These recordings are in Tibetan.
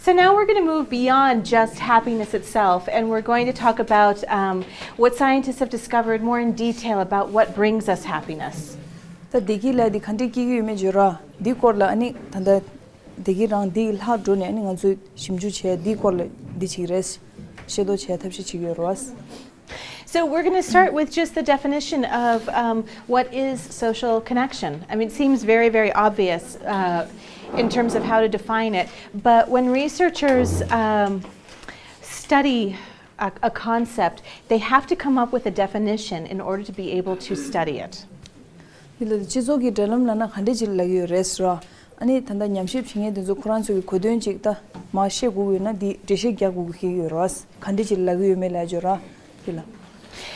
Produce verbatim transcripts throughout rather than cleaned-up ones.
So now we're going to move beyond just happiness itself, and we're going to talk about um, what scientists have discovered more in detail about what brings us happiness. ད་བདེ་སྐྱིད་ལབ་ཡ་འདི་ག་འདྲས་སྐྱེ་གི་ཡོད་མེད་བརྗོད་ར། འདིའི་སྐོར་ལ་ཨ་ནི་ད་ལྟ་བདེ་སྐྱིད་རང་འདི་ལྷག་འགྲོ་ནས་ཨ་ནི་ང་ཚོས་ཞིབ་འཇུག་བྱས་འདིའི་སྐོར་ལ་འདི་བྱེད་ཀྱི་རེད། ཤེས་རྟོགས་བྱས་ཐབས་ཤེས་བྱེད་ཀྱི་ཡོད་རེད་བ། So we're going to start with just the definition of um, what is social connection. I mean, it seems very, very obvious uh, in terms of how to define it. But when researchers um, study a, a concept, they have to come up with a definition in order to be able to study it. འདི་ལ་སྤྱི་ཚོགས་ཀྱི་འབྲེལ་ལམ་ལབ་ན་ག་འདྲས་ཅིག་ལབ་ཀྱི་ཡོད་རེད་ཟེར་བ། ཨ་ནི་ད་ལྟ་ཉམས་ཞིབ་བྱེད་མཁན་དེ་ཚོ་ཁོ་རང་ཚོ་གི་གོ་དོན་ཅིག་ད་མར་བཤད་དགོས་ཀྱི་ཡོད་ན་འདི་འགྲེལ་བཤད་རྒྱག་དགོས་ཀྱི་ཡོད་རེད་བ། ག་འདྲས་ཅིག་ལབ་ཀྱི་ཡོད་མེད་ལབ་བརྗོད་ར། འདི་ལ།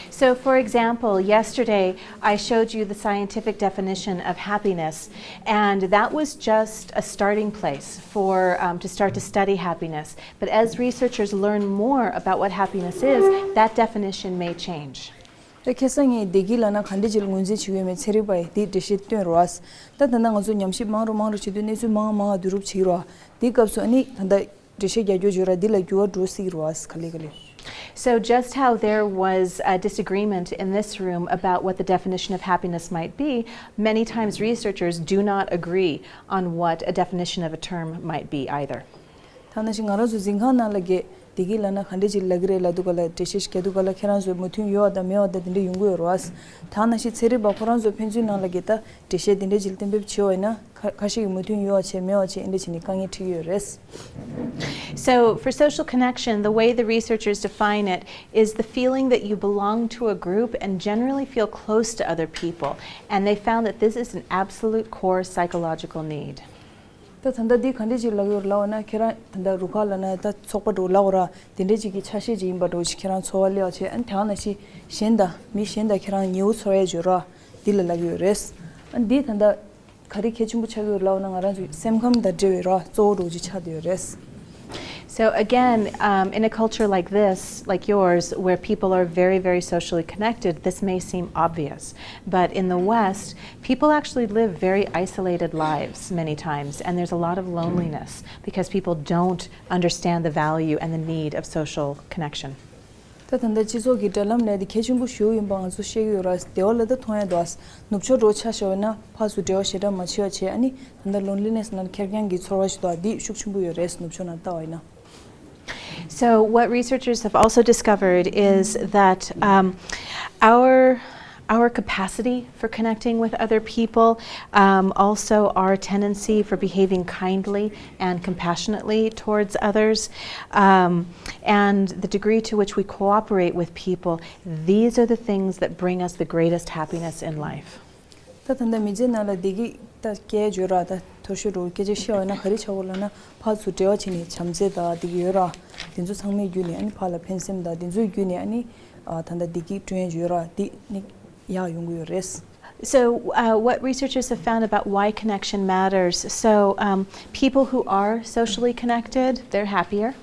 So, for example, yesterday I showed you the scientific definition of happiness, and that was just a starting place for um, to start to study happiness. But as researchers learn more about what happiness is, that definition may change. ད་ཁ་སང་ངས་བདེ་སྐྱིད་ལབ་ན་ག་འདྲས་ཅིག་ལ་ངོས་འཛིན་བྱེད་ཀྱི་ཡོད་མེད་ཚན་རིག་པ་ཡིས་འདི་འགྲེལ་བཤད་བཏོན་རེད་བ། ད་ད་ལྟ་ང་ཚོ་ཉམས་ཞིབ་མང་རུ་མང་རུ་བྱེད་དུས་གནས་ཚུལ་མང་མང་བསྡུ་རུབ་བྱེད་ཀྱི་རེད་བ། འདི་སྐབས་སུ་ཨ་ནི་ད་ལྟ་འགྲེལ་བཤད་རྒྱག་རྒྱུ་བརྗོད་ར་འདི་ལ་འགྱུར་བ་འགྲོ་སྲིད་ཀྱི་རེད་བ་ག་ལེ་ག་ལེ། So, just how there was a disagreement in this room about what the definition of happiness might be, many times researchers do not agree on what a definition of a term might be either. ད་ནང་བཞིན་ང་རང་ཚོ་གཟིམ་ཁང་ནང་ལ་གས་བདེ་སྐྱིད་ལབ་ན་ག་འདྲས་ཅིག་ལབ་ཀྱི་རེད་ལབ་དུས་ག་ལ་འགྲེལ་བཤད་ཞིག་རྒྱག་དུས་ག་ལ་ཁྱེད་རང་ཚོའི་མོས་མཐུན་ཡོད་པ་དང་མེད་པ་དང་དེ་འདྲས་ཡོང་གི་ཡོད་རེད་བ། ད་ནང་བཞིན་ཚན་རིག་པ་ཁོ་རང་ཚོ་ཕན་ཚུན་ནང་ལ་གས་ད་འགྲེལ་བཤད་དེ་འདྲས་ཅིག་གཏན་འབེབས་བྱས་པ་ཡིན་ན་ཁ་ཁ་ཤས་ཀྱིས་མོས་མཐུན་ཡོད་པ་བྱས་མེད་པ་བྱས་ཨེ་འདྲས་བྱས་ནས་དཀའ་ངལ་འཕྲད་ཀྱི་ཡོད་རེད། So, for social connection, the way the researchers define it is the feeling that you belong to a group and generally feel close to other people. And they found that this is an absolute core psychological need. ད་ད་ལྟ་འདི་ག་འདྲས་ཅིག་ལབ་ཡོད་ལབ་པ་ན་ཁྱེད་རང་ད་ལྟ་རུ་ཁག་ལབ་ན་ད་ཚོགས་པ་འགྲོ་ལབ་པ་ར་དེ་འདྲས་ཅིག་གི་ཆ་ཤས་ཅིག་ཡིན་པ་འགྲོ་ཞིག་ཁྱེད་རང་ཚོར་བ་སླེབས་པ་བྱས་ཨ་ནི་དེ་ག་ནང་བཞིན་གཞན་དང་མི་གཞན་དང་ཁྱེད་རང་ཉེ་བོ་ཚོར་ཡས་བརྗོད་ར་འདི་ལ་ལབ་ཡོད་རེད། ཨ་ནི་འདི་ད་ལྟ་ག་རེ་གལ་ཆེན་པོ་ཆགས་ཀྱི་ཡོད་ལབ་པ་ན་ང་རང་ཚོའི་སེམས་ཁམས་དང་འབྲེལ་བའི་ར་གཙོ་བོ་འགྲོ་ཅིག་ཆགས་བསྡད་ཡོད་རེད། So again, um, in a culture like this, like yours, where people are very, very socially connected, this may seem obvious. But in the West, people actually live very isolated lives many times, and there's a lot of loneliness because people don't understand the value and the need of social connection. ད་ད་ལྟ་སྤྱི་ཚོགས་ཀྱི་འབྲེལ་ལམ་ལས་དེ་གལ་ཆེན་པོ་ཞིག་ཡིན་པ་ང་ཚོ་ཤེས་ཀྱི་ཡོད་ར། སྡེ་བ་ལ་ད་མཐོང་ཡ་འདུག་ནུབ་ཕྱོགས་འགྲོ་ཆ་བཞག་པ་ན་ཕར་ཚུར་འབྲེལ་བ་ཞེ་དྲག་མ་བྱེད་པ་བྱས་ཨ་ནི་ད་ལྟ་loneliness ནང་ཁེར་རྐྱང་གི་ཚོར་བ་ཞིག་འདུག་འདི་ཤུགས་ཆེན་པོ་ཡོད་རེད་ནུབ་ཕྱོགས་ནང་ལྟ་བ་ཡིན་ན། So, what researchers have also discovered is that um, our our capacity for connecting with other people, um, also our tendency for behaving kindly and compassionately towards others, um, and the degree to which we cooperate with people, these are the things that bring us the greatest happiness in life. ད་ད་ལྟ་མི་ཚེ་ནང་ལ་བདེ་སྐྱིད་ད་སྐྱེ་བརྗོད་ར་ད་མཐོ་ཤོས་འགྲོ་སྐད་ཆ་བཤད་པ་ན་ག་རེ་ཆགས་པ་ལབ་ན་ཕར་ཚུར་འབྲེལ་བ་བྱས་ནས་བྱམས་བརྩེ་དང་བདེ་སྐྱིད་ཡོད་ར། དེ་ཚོ་ཚང་མའི་བརྒྱུད་ནས་ཨ་ནི་ཕར་ལ་ཕན་སེམས་དང་དེ་ཚོའི་བརྒྱུད་ནས་ཨ་ནི་ད་ལྟ་བདེ་སྐྱིད་སྐྲུན་ཡས་ཡོད་ར་འདི་ནི་ཡག་ཡོང་གི་ཡོད་རེད། So, uh, what researchers have found about why connection matters. So, um, people who are socially connected, they're happier.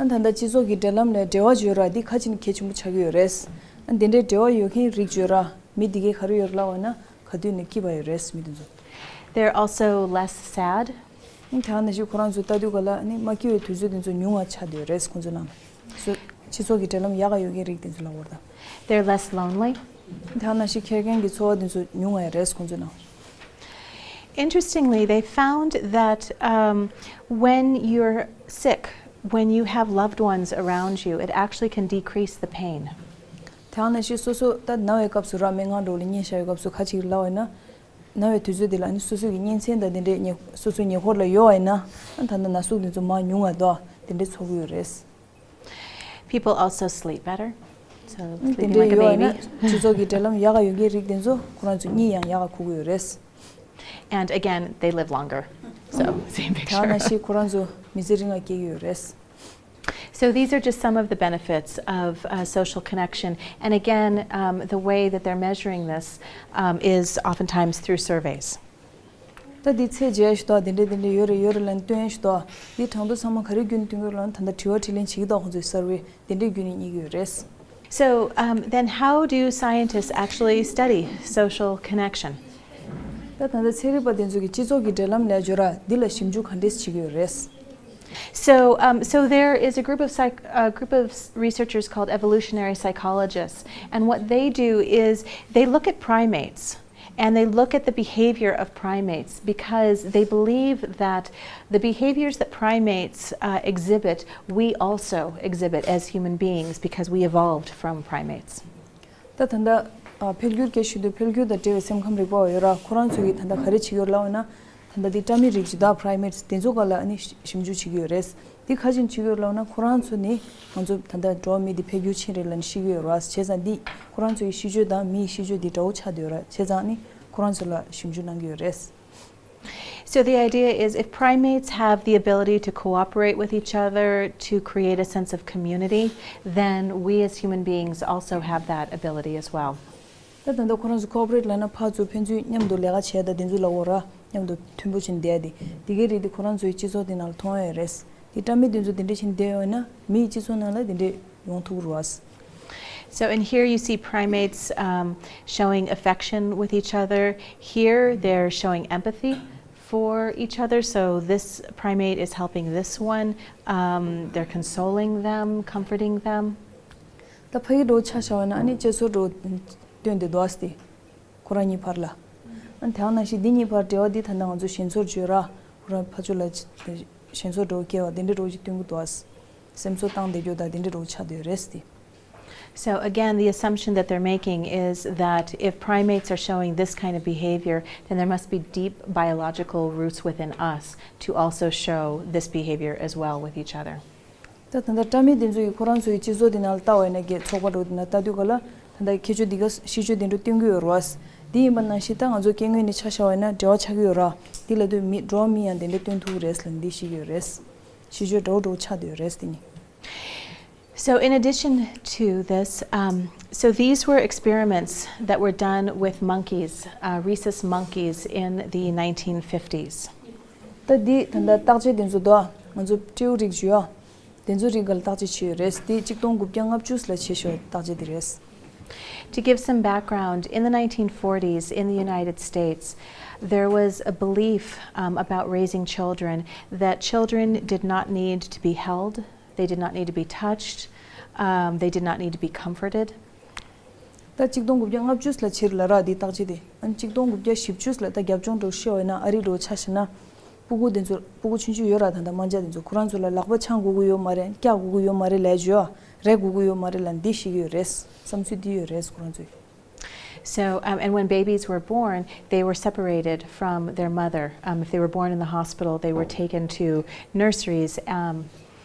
ཨ་ད་ལྟ་སྤྱི་ཚོགས་ཀྱི་འབྲེལ་ལམ་ལས་འབྲེལ་བ་ཡོད་ར་འདི་ཁ་ཅིག་ནི་གལ་ཆེན་པོ་ཆགས་ཀྱི་ཡོད་རེད། ཨ་འདི་འདྲའི་འབྲེལ་བ་ཡོད་མཁན་རིགས་ཡོད་ར་མི་འདི་གས་ག་རེ་ཡོད་རེད་ལབ་པ་ན་ག་དུས་ནས་སྐྱིད་པ་ཡོད་རེད་མི་འདི་ཚོ། They're also less sad. ཨ་དེ་ག་ནང་བཞིན་ཁོ་རང་ཚོ་ལྟ་དུས་ག་ལ་ཨ་ནི་མ་སྐྱིད་པའི་དུས་ཚོད་འདི་ཚོ་ཉུང་བ་ཆགས་བསྡད་ཡོད་རེད་ཁོང་ཚོ་ནང་། སོ་སྤྱི་ཚོགས་ཀྱི་འབྲེལ་ལམ་ཡག་ག་ཡོད་མཁན་རིགས་འདི་ཚོ་ལབ་པ་རེད་ད། They're less lonely. དེ་ག་ནང་བཞིན་ཁེར་རྐྱང་གི་ཚོར་བ་འདི་ཚོ་ཉུང་བ་ཡོད་རེད་ཁོང་ཚོ་ནང་། Interestingly, they found that um, when you're sick, when you have loved ones around you, it actually can decrease the pain. དེ་ག་ནང་བཞིན་སོ་སོ་ད་ན་བའི་སྐབས་སུ་ར་སྨན་ཁང་འགྲོ་ལ་གཉན་བཞག་པའི་སྐབས་སུ་ཁ་ཅིག་ལབ་པ་ཡིན་ན། ན་བའི་དུས་ཚོད་འདི་ལ་ཨ་ནི་སོ་སོ་གི་གཉེན་ཚན་དང་དེ་འདྲའི་ཉེ་སོ་སོའི་ཉེ་འཁོར་ལ་ཡོད་པ་ཡིན་ན་ཨ་ད་ལྟ་ན་ཟུག་འདི་ཚོ་མར་ཉུང་བ་འདུག་དེ་འདྲའི་ཚོར་གྱི་ཡོད་རེད། People also sleep better. So, དེ་sleeping འདྲའི་like a ཡོད་པ་ཡིན་ན་baby. སྤྱི་ཚོགས་ཀྱི་འབྲེལ་ལམ་ཡག་ག་ཡོད་མཁན་རིགས་དེ་ཚོ་ཁོ་རང་ཚོ་གཉིད་ཡང་ཡག་ག་ཁུག་གི་ཡོད་རེད། And again, they live longer. So, same དེ་ག་picture. ནང་བཞིན་ཁོ་རང་ཚོ་མི་ཚེ་རིང་བ་སྐྱེལ་གྱི་ཡོད་རེད། So, these are just some of the benefits of uh, social connection. And again, um, the way that they're measuring this um, is oftentimes through surveys. ད་འདི་ཚད་འཇལ་ཞིག་དང་དེ་འདྲས་དེ་འདྲས་ཡོད་རེད་ཡོད་རེད་ལབ་ནས་སྟོན་ཞིག་དང་འདི་གྲངས་ཐོ་ཚང་མ་ག་རེ་བརྒྱུད་ནས་སྟོན་གྱི་ཡོད་ལབ་ན་ད་ལྟ་དྲི་བ་དྲིས་ལན་བྱེད་ཀྱི་འདུག་ཁོང་ཚོའི་survey དེ་འདྲས་བརྒྱུད་ནས་རྙེད་ཀྱི་ཡོད་རེད། So, um, then how do scientists actually study social connection? ད་ད་ལྟ་ཚན་རིག་པ་དེ་ཚོ་གིས་སྤྱི་ཚོགས་ཀྱི་འབྲེལ་ལམ་ལབ་ཡ་འདི་ལ་ཞིབ་འཇུག་ག་འདྲས་བྱེད་ཀྱི་ཡོད་རེད། So, um, so there is a group of psych- a group of s- researchers called evolutionary psychologists, and what they do is they look at primates and they look at the behavior of primates because they believe that the behaviors that primates uh, exhibit, we also exhibit as human beings because we evolved from primates. ད་ད་ལྟ་འཕེལ་འགྱུར་སྐད་ཞུ་དུས་འཕེལ་འགྱུར་དང་འབྲེལ་བའི་སེམས་ཁམས་རིག་པ་བ་ཡོད་ར། ཁོ་རང་ཚོ་གིས་ད་ལྟ་ག་རེ་བྱེད་ཀྱི་ཡོད་ལབ་ན། ད་ལྟ་འདི་སྤྲ་མི་རིགས་ཇི་ལྟར་primates དེ་ཚོ་ག་ལ་ཨ་ནི་ཞིབ་འཇུག་བྱེད་ཀྱི་ཡོད་རེད། འདི་ག་བྱས་ནས་བྱེད་ཀྱི་ཡོད་ལབ་ན། ཁོ་རང་ཚོ་ནི་ང་ཚོ་ད་ལྟ་འགྲོ་བ་མི་འདི་འཕེལ་འགྱུར་ཕྱིན་རེད་ལབ་ནས་ཤི་གི་ཡོད་ར། བྱས་ཙང་འདི་ཁོ་རང་ཚོ་ཡི་ཤི་སྤྱོད་དང་མི་ཡི་ཤི་སྤྱོད་འདི་འདྲ་བོ་ཆགས་བསྡད་ཡོད་ར། བྱས་ཙང་ནི་ཁོ་རང་ཚོ་ལ་ཞིབ་འཇུག་གནང་གི་ཡོད་རེད། So the idea is if primates have the ability to cooperate with each other to create a sense of community, then we as human beings also have that ability as well. ད་ད་ལྟ་ཁོ་རང་ཚོ་cooperate ལབ་ན་ཕར་ཚུར་ཕན་ཚུན་མཉམ་དུ་ལས་ཀ་བྱས་ད་དེ་ཚོ་ལ་འོ་ར་མཉམ་དུ་མཐུན་པོ་བྱས་ནས་བསྡད་དེ་དེ་གའི་རིགས་དེ་ཁོ་རང་ཚོའི་སྤྱི་ཚོགས་དེ་ནང་ལ་མཐོང་ཡ་རེད། དེ་སྤྲ་མི་དེ་ཚོ་དེ་འདྲ་བྱས་ནས་བསྡད་ཡོད་ན་མིའི་སྤྱི་ཚོགས་ནང་ལ་དེ་འདྲ་ཡོང་ཐུབ་རུ་བ། So in here you see primates um, showing affection with each other. Here they're showing empathy for each other. So this primate is helping this one. Um, they're consoling them, comforting them. ད་ཕ་གི་འགྲོ་ཆ་བཞག་པ་ན་ཨ་ནི་ཅེ་སོ་འགྲོ་སྟོན་དེ་འདུག་སྟེ། ཁོ་རང་གཉིས་བར་ལ། ཨ་ནི་དེ་ནང་བཞིན་འདི་གཉིས་བར་འབྲེལ་བ་འདི་ད་ནང་ང་ཚོ་ཞེན་ཚོར་བརྗོད་ར། ཁོ་རང་ཕ་ཚོ་ལ་ཞེན་ཚོར་འགྲོ་སྐྱེ་བ་འདི་འདྲ་འགྲོ་ཅིག་སྟོན་གི་འདུག་ཨ། སེམས་གསོ་བཏང་བསྡད་རྒྱུ་དང་འདི་འདྲ་འགྲོ་ཆགས་བསྡད་རེད་སྟེ། So again, the assumption that they're making is that if primates are showing this kind of behavior, then there must be deep biological roots within us to also show this behavior as well with each other. ད་ད་ལྟ་སྤྲ་མི་དེ་ཚོ་ཡིས་ཁོ་རང་ཚོའི་སྤྱི་ཚོགས་དེ་ནང་ལ་ལྟ་བ་ཡིན་ན་རྒྱལ་ཚོགས་པ་འགྲོ་དེ་ན་ལྟ་དུས་ག་ལ་ད་ལྟ་ཁྱེད་ཚོ་འདི་ག་ཤི་སྤྱོད་དེ་འདྲ་སྟོན་གི་ཡོད་རེད་བ། འདི་ཡིན་པ་ནང་བཞིན་ད་ང་ཚོ་སྐྱེ་དངོས་ནི་ཆ་བཞག་པ་ཡིན་ན་འབྲེལ་བ་ཆགས་ཀྱི་ཡོད་ར། འདི་ལ་དུས་མི་འགྲོ་བ་མི་ཡང་དེ་འདྲ་སྟོན་ཐུབ་ཀྱི་རེད་ལབ་འདི་ཤེས་ཀྱི་ཡོད་རེད། ཤི་སྤྱོད་འདྲ་བོ་འདྲ་བོ་ཆགས་བསྡད་ཡོད་རེད་འདི་ནི། So, in addition to this, um, so these were experiments that were done with monkeys, uh, rhesus monkeys, in the nineteen fifties. ད་འདི་ད་ལྟ་བརྟག་དཔྱད་དེ་ཚོ་དོ་ང་ཚོ་སྤྲེའུ་རིགས་ཞུ་ཡ། དེ་ཚོ་རིགས་ག་ལ་བརྟག་དཔྱད་བྱས་ཡོད་རེད། འདི་གཅིག་སྟོང་དགུ་བརྒྱ་ལྔ་བཅུ་ལ་བྱས་ཤོག་བརྟག་དཔྱད་དེ་རེད། To give some background, in the nineteen forties in the United States, there was a belief um, about raising children that children did not need to be held, they did not need to be touched, um, they did not need to be comforted. ད་གཅིག་སྟོང་དགུ་བརྒྱ་ལྔ་བཅུ་ལ་ཕྱིར་ལ་རག་འདི་བརྟག་དཔྱད་དེ། ཨ་ནི་གཅིག་སྟོང་དགུ་བརྒྱ་བཞི་བཅུ་ལ་ད་རྒྱབ་ལྗོངས་འགྲོ་ཤེས་བ་ཡིན་ན་ཨ་རི་འགྲོ་ཆ་བཞག་ན། སྤུ་གུ་དེ་ཚོ་སྤུ་གུ་ཆུང་ཆུང་ཡོད་ར་ད་ད་དམར་འབྱར་དེ་ཚོ་ཁོ་རང་ཚོ་ལ་ལག་པ་འཆང་དགོས་ཀྱི་ཡོད་མ་རེད། སྐྱག་དགོས་ཀྱི་ཡོད་མ་རེད་ལས་བརྗོད་ཨ་རེག་དགོས་ཀྱི་ཡོད་མ་རེད་ལ་འདི་ཤེས་ཀྱི་ཡོད་རེད། བསམ་ཚུལ་འདི་ཡོད་རེད་ཁོ་རང་ཚོའི། So, um, and when babies were born, they were separated from their mother. Um, if they were born in the hospital, they were taken to nurseries, um,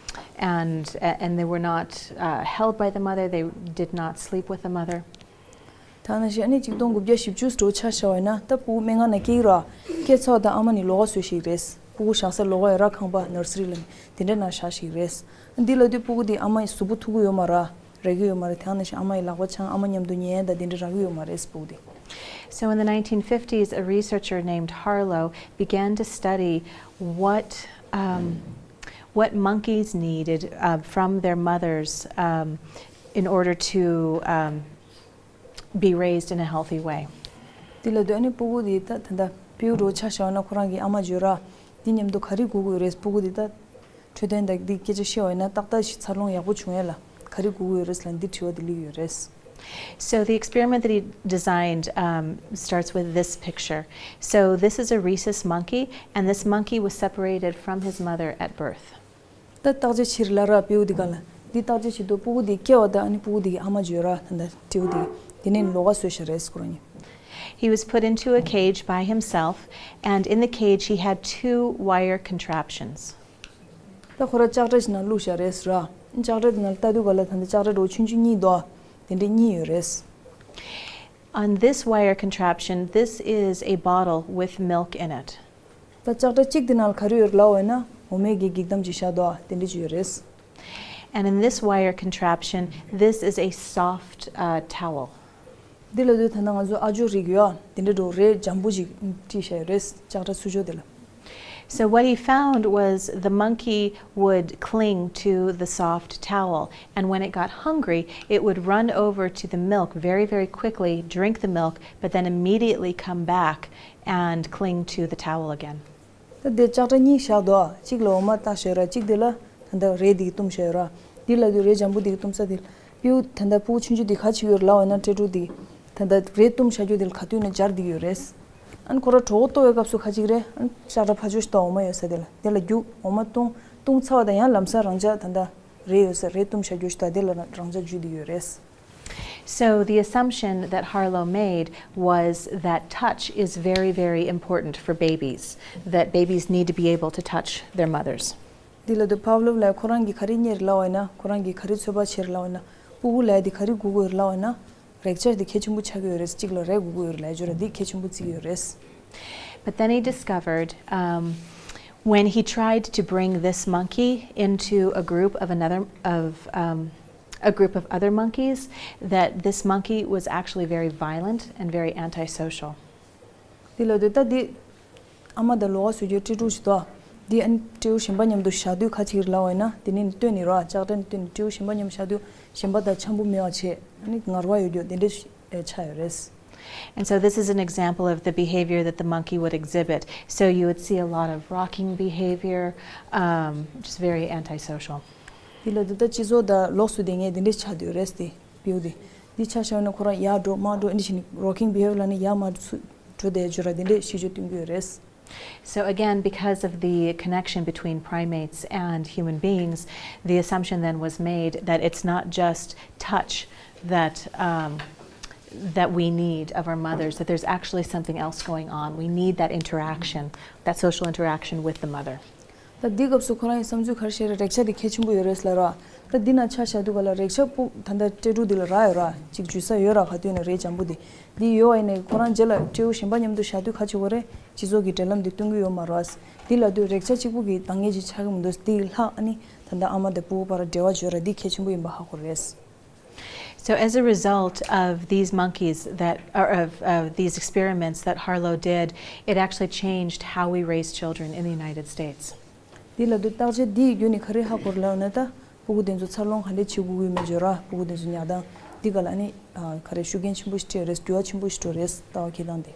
and and they were not uh, held by the mother. They did not sleep with the mother. ད་ནང་བཞིན་ཨ་ནི་གཅིག་སྟོང་དགུ་བརྒྱ་བཞི་བཅུ་འགྲོ་ཆ་བཞག་པ་ཡིན་ན་ད་སྤུ་གུ་སྨན་ཁང་ནང་སྐྱེལ་གྱི་ར། སྐྱེས་ཚར་བ་དང་ཨ་མ་ནི་ལོགས་ཀ་བཟོས་ཤིག་རེད། སྤུ་གུ་བཞག་ས་ལོགས་ཀ་ཡོད་ར་ཁང་པ་nursery ལ་དེ་འདྲ་ནང་བཞག་ཤིག་རེད། འདི་ལ་དུས་སྤུ་གུ་དེ་ཨ་མ་ཡི་གཟུགས་པོ་ཐུག་གི་ཡོད་མ་ར། རེག་གི་ཡོད་མ་རེད། དེ་ནང་བཞིན་ཨ་མ་ཡི་ལག་པ་འཆང་ཨ་མ་མཉམ་དུ་ཉལ་ཡ་ད་དེ་འདྲ་རག་གི་ཡོད་མ་རེད་སྤུ་གུ་དེ། So in the nineteen fifties, a researcher named Harlow began to study what um, what monkeys needed uh, from their mothers um, in order to um, be raised in a healthy way. དེ་ལ་དུས་ཨ་ནི་སྤུ་གུ་དེ་ད་ད་ད་སྤྲེའུ་འགྲོ་ཆ་བཞག་ན་ཁོ་རང་གི་ཨ་མ་བརྗོད་ར། འདི་མཉམ་དུ་ག་རེ་དགོས་ཀྱི་ཡོད་རེད་སྤུ་གུ་དེ་ད། འཕྲོད་བསྟེན་དང་འདི་སྐད་ཆ་བཤད་པ་ཡིན་ན་ཏག་ཏག་ཞིག་འཚར་ལོངས་ཡག་པོ་བྱུང་ཡས་ལ་ག་རེ་དགོས་ཀྱི་ཡོད་རེད་ལ་འདི་དྲི་བ་དེ་སླེབས་ཀྱི་ཡོད་རེད། So the experiment that he designed um, starts with this picture. So this is a rhesus monkey, and this monkey was separated from his mother at birth. ད་བརྟག་དཔྱད་བྱེད་ལ་ར་སྤྲེའུ་འདི་ག་ལ་འདི་བརྟག་དཔྱད་བྱེད་དུས་སྤུ་གུ་འདི་སྐྱེ་བ་དང་ཨ་ནི་སྤུ་གུ་འདི་གི་ཨ་མ་བརྗོད་ར་ད་ད་སྤྲེའུ་འདི་དེ་ནས་ལོགས་ཀ་བཟོས་ཤག་རེད་ཁོ་རང་གཉིས། He was put into a cage by himself, and in the cage he had two wire contraptions. ད་ཁོ་ར་ལྕགས་དྲ་ཞིག་ནང་བླུགས་བཞག་རེད་ཟེར་ར། ལྕགས་དྲ་དེ་ནང་ལ་ལྟ་དུས་ག་ལ་ད་ལྟ་ལྕགས་དྲ་འགྲོ་ཆུང་ཆུང་གཉིས་འདུག་ཨ། དེ་འདྲ་གཉིས་ཡོད་རེད། On this wire contraption, this is a bottle with milk in it. ད་ལྕགས་དྲ་གཅིག་དེ་ནང་ལ་ག་རེ་ཡོད་ལབ་པ་ཡིན་ན་འོ་མའི་གི་འགྱིག་དམ་ཅིག་བཞག་འདུག་ཨ། དེ་འདྲ་ཅིག་ཡོད་རེད། And in this wire contraption, this is a soft uh, towel. འདི་ལ་དུས་ད་ལྟ་ང་ཚོ་ཨ་ཇོ་རིགས་ཡོད་དེ་འདྲ་འགྲོ་རེད་འཇམ་པོ་ཅིག་བཀྲུས་བཞག་ཡོད་རེད་ལྕགས་དྲ་ཚུ་ཇོ་དེ་ལ། So what he found was the monkey would cling to the soft towel, and when it got hungry, it would run over to the milk very, very quickly, drink the milk, but then immediately come back and cling to the towel again. ད་དེ་ལྕགས་དྲ་གཉིས་བཞག་འདུག་གཅིག་ལ་འོ་མ་བཏགས་བཞག་ཡོད་ར། གཅིག་དེ་ལ་ད་ལྟ་རས་འདི་གིས་བཏུམས་བཞག་ཡོད་ར། འདི་ལ་དུས་རས་འཇམ་པོ་འདི་གིས་བཏུམས་ས་དེ་ལ་སྤྲེའུ་ད་ལྟ་ཕྲུ་གུ་ཆུང་ཆུང་འདི་ག་བྱེད་ཀྱི་ཡོད་རེད་ལབ་པ་ཡིན་ན། སྤྲེལ་ཕྲུག་འདི་ད་ལྟ་རས་བཏུམས་བཞག་རྒྱུ་དེ་ལ་ག་དུས་ནས་འབྱར་བསྡད་ཀྱི་ཡོད་རེད། ཨ་ནི་ཁོ་རང་གྲོད་ཁོག་ལྟོགས་པའི་སྐབས་སུ་ག་བྱེད་ཀྱི་རེད། ཨ་ནི་ལྕགས་དྲ་ཕར་ཕྱོགས་ཤིག་ཏུ་འོ་མ་ཡོད་ས་དེ་ལ་དེ་ལ་རྒྱུག་འོ་མ་བཏུང་བཏུང་ཚར་བ་དང་ཡང་ལམ་སང་རང་འཇགས་ད་ལྟ་རས་ཡོད་ས་རས་བཏུམས་བཞག་རྒྱུ་ཞིག་ད་དེ་ལ་རང་འཇགས་འཇུས་བསྡད་ཀྱི་ཡོད་རེད། So the assumption that Harlow made was that touch is very, very important for babies, that babies need to be able to touch their mothers. འདི་ལ་དུ་ཕབ་ལོབ་ལ་ཁོ་རང་གིས་ག་རེ་རྙེད་རེད་ལབ་པ་ཡིན་ན། ཁོ་རང་གིས་ག་རེ་ཚོད་དཔག་བྱས་རེད་ལབ་པ་ཡིན་ན། ཕྲུ་གུ་ལ་དེ་ག་རེ་དགོས་ཀྱི་ཡོད་རེད་ལབ་པ་ཡིན་ན། རེག་བྱ་དེ་གལ་ཆེན་པོ་ཆགས་ཀྱི་ཡོད་རེད། གཅིག་ལ་རས་དགོས་ཀྱི་ཡོད་རེད་ལབ་ཡ་ཅིག་ཡོད་ར། འདི་གལ་ཆེན་པོ་བརྩི་གི་ཡོད་རེད། But then he discovered, um, when he tried to bring this monkey into a group of another, of, um, a group of other monkeys, that this monkey was actually very violent and very antisocial. འདི་ལ་དུ་ད་འདི་ཨ་མ་དང་ལོགས་ཀ་བཟོ་རྒྱུའི་སྤྲེལ་ཕྲུག་ཅིག་འདུག་འདི་ཨ་ནི་སྤྲེའུ་གཞན་པ་མཉམ་དུ་བཞག་དུས་ག་བྱེད་ཀྱི་རེད་ལབ་པ་ཡིན་ན། དེ་ནས་བཏོན་ནས་ར། ལྕགས་དྲ་ནས་བཏོན་ནས་སྤྲེའུ་གཞན་པ་མཉམ་བཞག་དུས་གཞན་པ་དང་འཆམ་པོ་མེད་པ་བྱས། ཨ་ནི་ངར་བ་ཡོད་རྒྱུ་དེ་འདྲ་ཆགས་ཡོད་རེད། And so this is an example of the behavior that the monkey would exhibit. So you would see a lot of rocking behavior, um, just very antisocial. འདི་ལ་དུ་ད་སྤྱི་ཚོགས་དང་ལོགས་སུ་བསྡད་མཁན་དེ་འདྲ་ཆགས་བསྡད་ཡོད་རེད་དེ། སྤྲེའུ་དེ། འདི་ཆ་བཞག་ན་ཁོ་རང་ཡར་འགྲོ་མར་འགྲོ་འདི་བྱས་ནས་rocking behavior ལབ་ནས་ཡར་མར་འགྲོ་བསྡད་ཡོད་ར། དེ་འདྲ་གཤིས་སྤྱོད་སྟོན་གྱི་ཡོད་རེད། So again, because of the connection between primates and human beings, the assumption then was made that it's not just touch that, um, that we need of our mothers, that there's actually something else going on. We need that interaction, that social interaction with the mother. ད་འདི་སྐབས་སུ་ཁོ་རང་གི་བསམ་ཚུལ་ག་རེ་བཤད་རེད། རེག་བྱ་དེ་གལ་ཆེན་པོ་ཡོད་རེད་ལབ་ར། ད་འདི་ན་ཆ་བཞག་དུས་ག་ལ་རེག་བྱ་ཕྲུ་གུ་ད་ལྟ་སྤྲེལ་ཕྲུག་འདི་ལ་རག་ཡོད་ར། གཅིག་འཇུ་ས་ཡོད་ར། ག་དུས་ན་རས་འཇམ་པོ་དེ་འདི་ཡོད་པ་ཡིན་ནའི་ཁོ་རང་རྗེས་ལ་སྤྲེའུ་གཞན་པ་མཉམ་དུ་བཞག་དུས་ག་བྱེད་ཀྱི་ཡོད་རེད། སྤྱི་ཚོགས་ཀྱི་འབྲེལ་ལམ་དེ་སྟོན་གྱི་ཡོད་མ་རེད་བ། འདི་ལབ་དུས་རེག་བྱ་གཅིག་པུ་གིས་འདང་ངེས་ཅིག་ཆགས་ཀྱི་མི་འདུག་འདི་ལྷག་ཨ་ནི་ད་ལྟ་ཨ་མ་དང་ཕྲུ་གུ་བར་འབྲེལ་བ་བརྗོད་ར། འདི་གལ་ཆེན་པོ་ཡིན་པ་ཧ་གོ་རེད། So as a result of these monkeys that, or of, of these experiments that Harlow did, it actually changed how we raise children in the United States. འདི་ལབ་དུས་བརྟག་དཔྱད་འདིའི་བརྒྱུད་ནས་ག་རེ་ཧ་གོ་རེད་ལབ་ན། ད་ཕྲུ་གུ་དེ་ཚོ་འཚར་ལོངས་ག་འདྲས་བྱེད་དགོས་ཀྱི་ཡོད་མེད་བརྗོད་ར། ཕྲུ་གུ་དེ་ཚོ་ཉར་སྟངས་འདི་ག་ལ་ནི་ཨ་ག་རེ་ཤུགས་རྐྱེན་ཆེན་པོ་ཞིག་སྤྲད་རེད། འགྱུར་བ་ཆེན་པོ་ཞིག་འགྲོ་རེད། ལྟ་བ་འཁྱེར་སྟངས་དེ།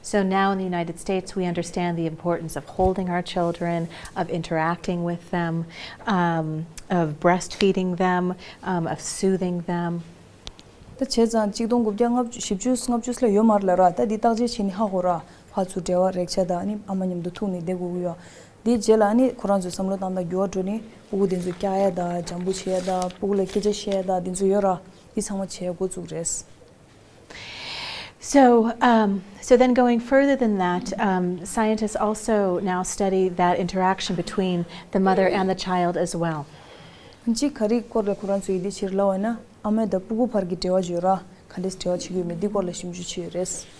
So now in the United States, we understand the importance of holding our children, of interacting with them, um, of breastfeeding them, um, of soothing them. ད་བྱས་ཙང་གཅིག་སྟོང་དགུ་བརྒྱ་ལྔ་བཅུ་བཞི་བཅུ་ལྔ་བཅུ་ལ་ཡོད་མ་རེད་ལབ་ར། ད་འདི་བརྟག་དཔྱད་བྱས་ནས་ཧ་གོ་ར། ཕར་ཚུར་འབྲེལ་བ་རེག་བྱ་དང་ཨ་ནི་ཨ་མ་མཉམ་དུ་ཐུག་ནས་བསྡད་དགོས་ཀྱི་ཡོད། འདིའི་རྗེས་ལ་ཨ་ནི་ཁོ་རང་ཚོའི་བསམ་བློ་བཏང་སྟངས་འགྱུར་བ་འགྲོ་ནས་ཕྲུ་གུ་དེ་ཚོ་བཀྱག་ཡ་དང་འཇམ་པོ་བྱེད་ཡ་དང་ཕྲུ་གུ་ལ་སྐད་ཆ་བཤད་ཡ་དང་དེ་ཚོ་ཡོད་ར། འདི་ཚང་མ་བྱེད་འགོ་བཙུགས་རེད། So, um, so then going further than that, um, scientists also now study that interaction between the mother and the child as well. གཅིག་ག་རེའི་སྐོར་ལ་ཁོ་རང་ཚོས་འདི་བྱེད་ལབ་པ་ཡིན་ན། ཨ་མ་དང་ཕྲུ་གུ་བར་གྱི་འབྲེལ་བ་བརྗོད་ར། ག་འདྲས་འབྲེལ་བ་བྱེད་ཀྱི་ཡོད་མེད་འདི་སྐོར་ལ་ཞིབ་འཇུག་བྱས་ཡོད་རེད།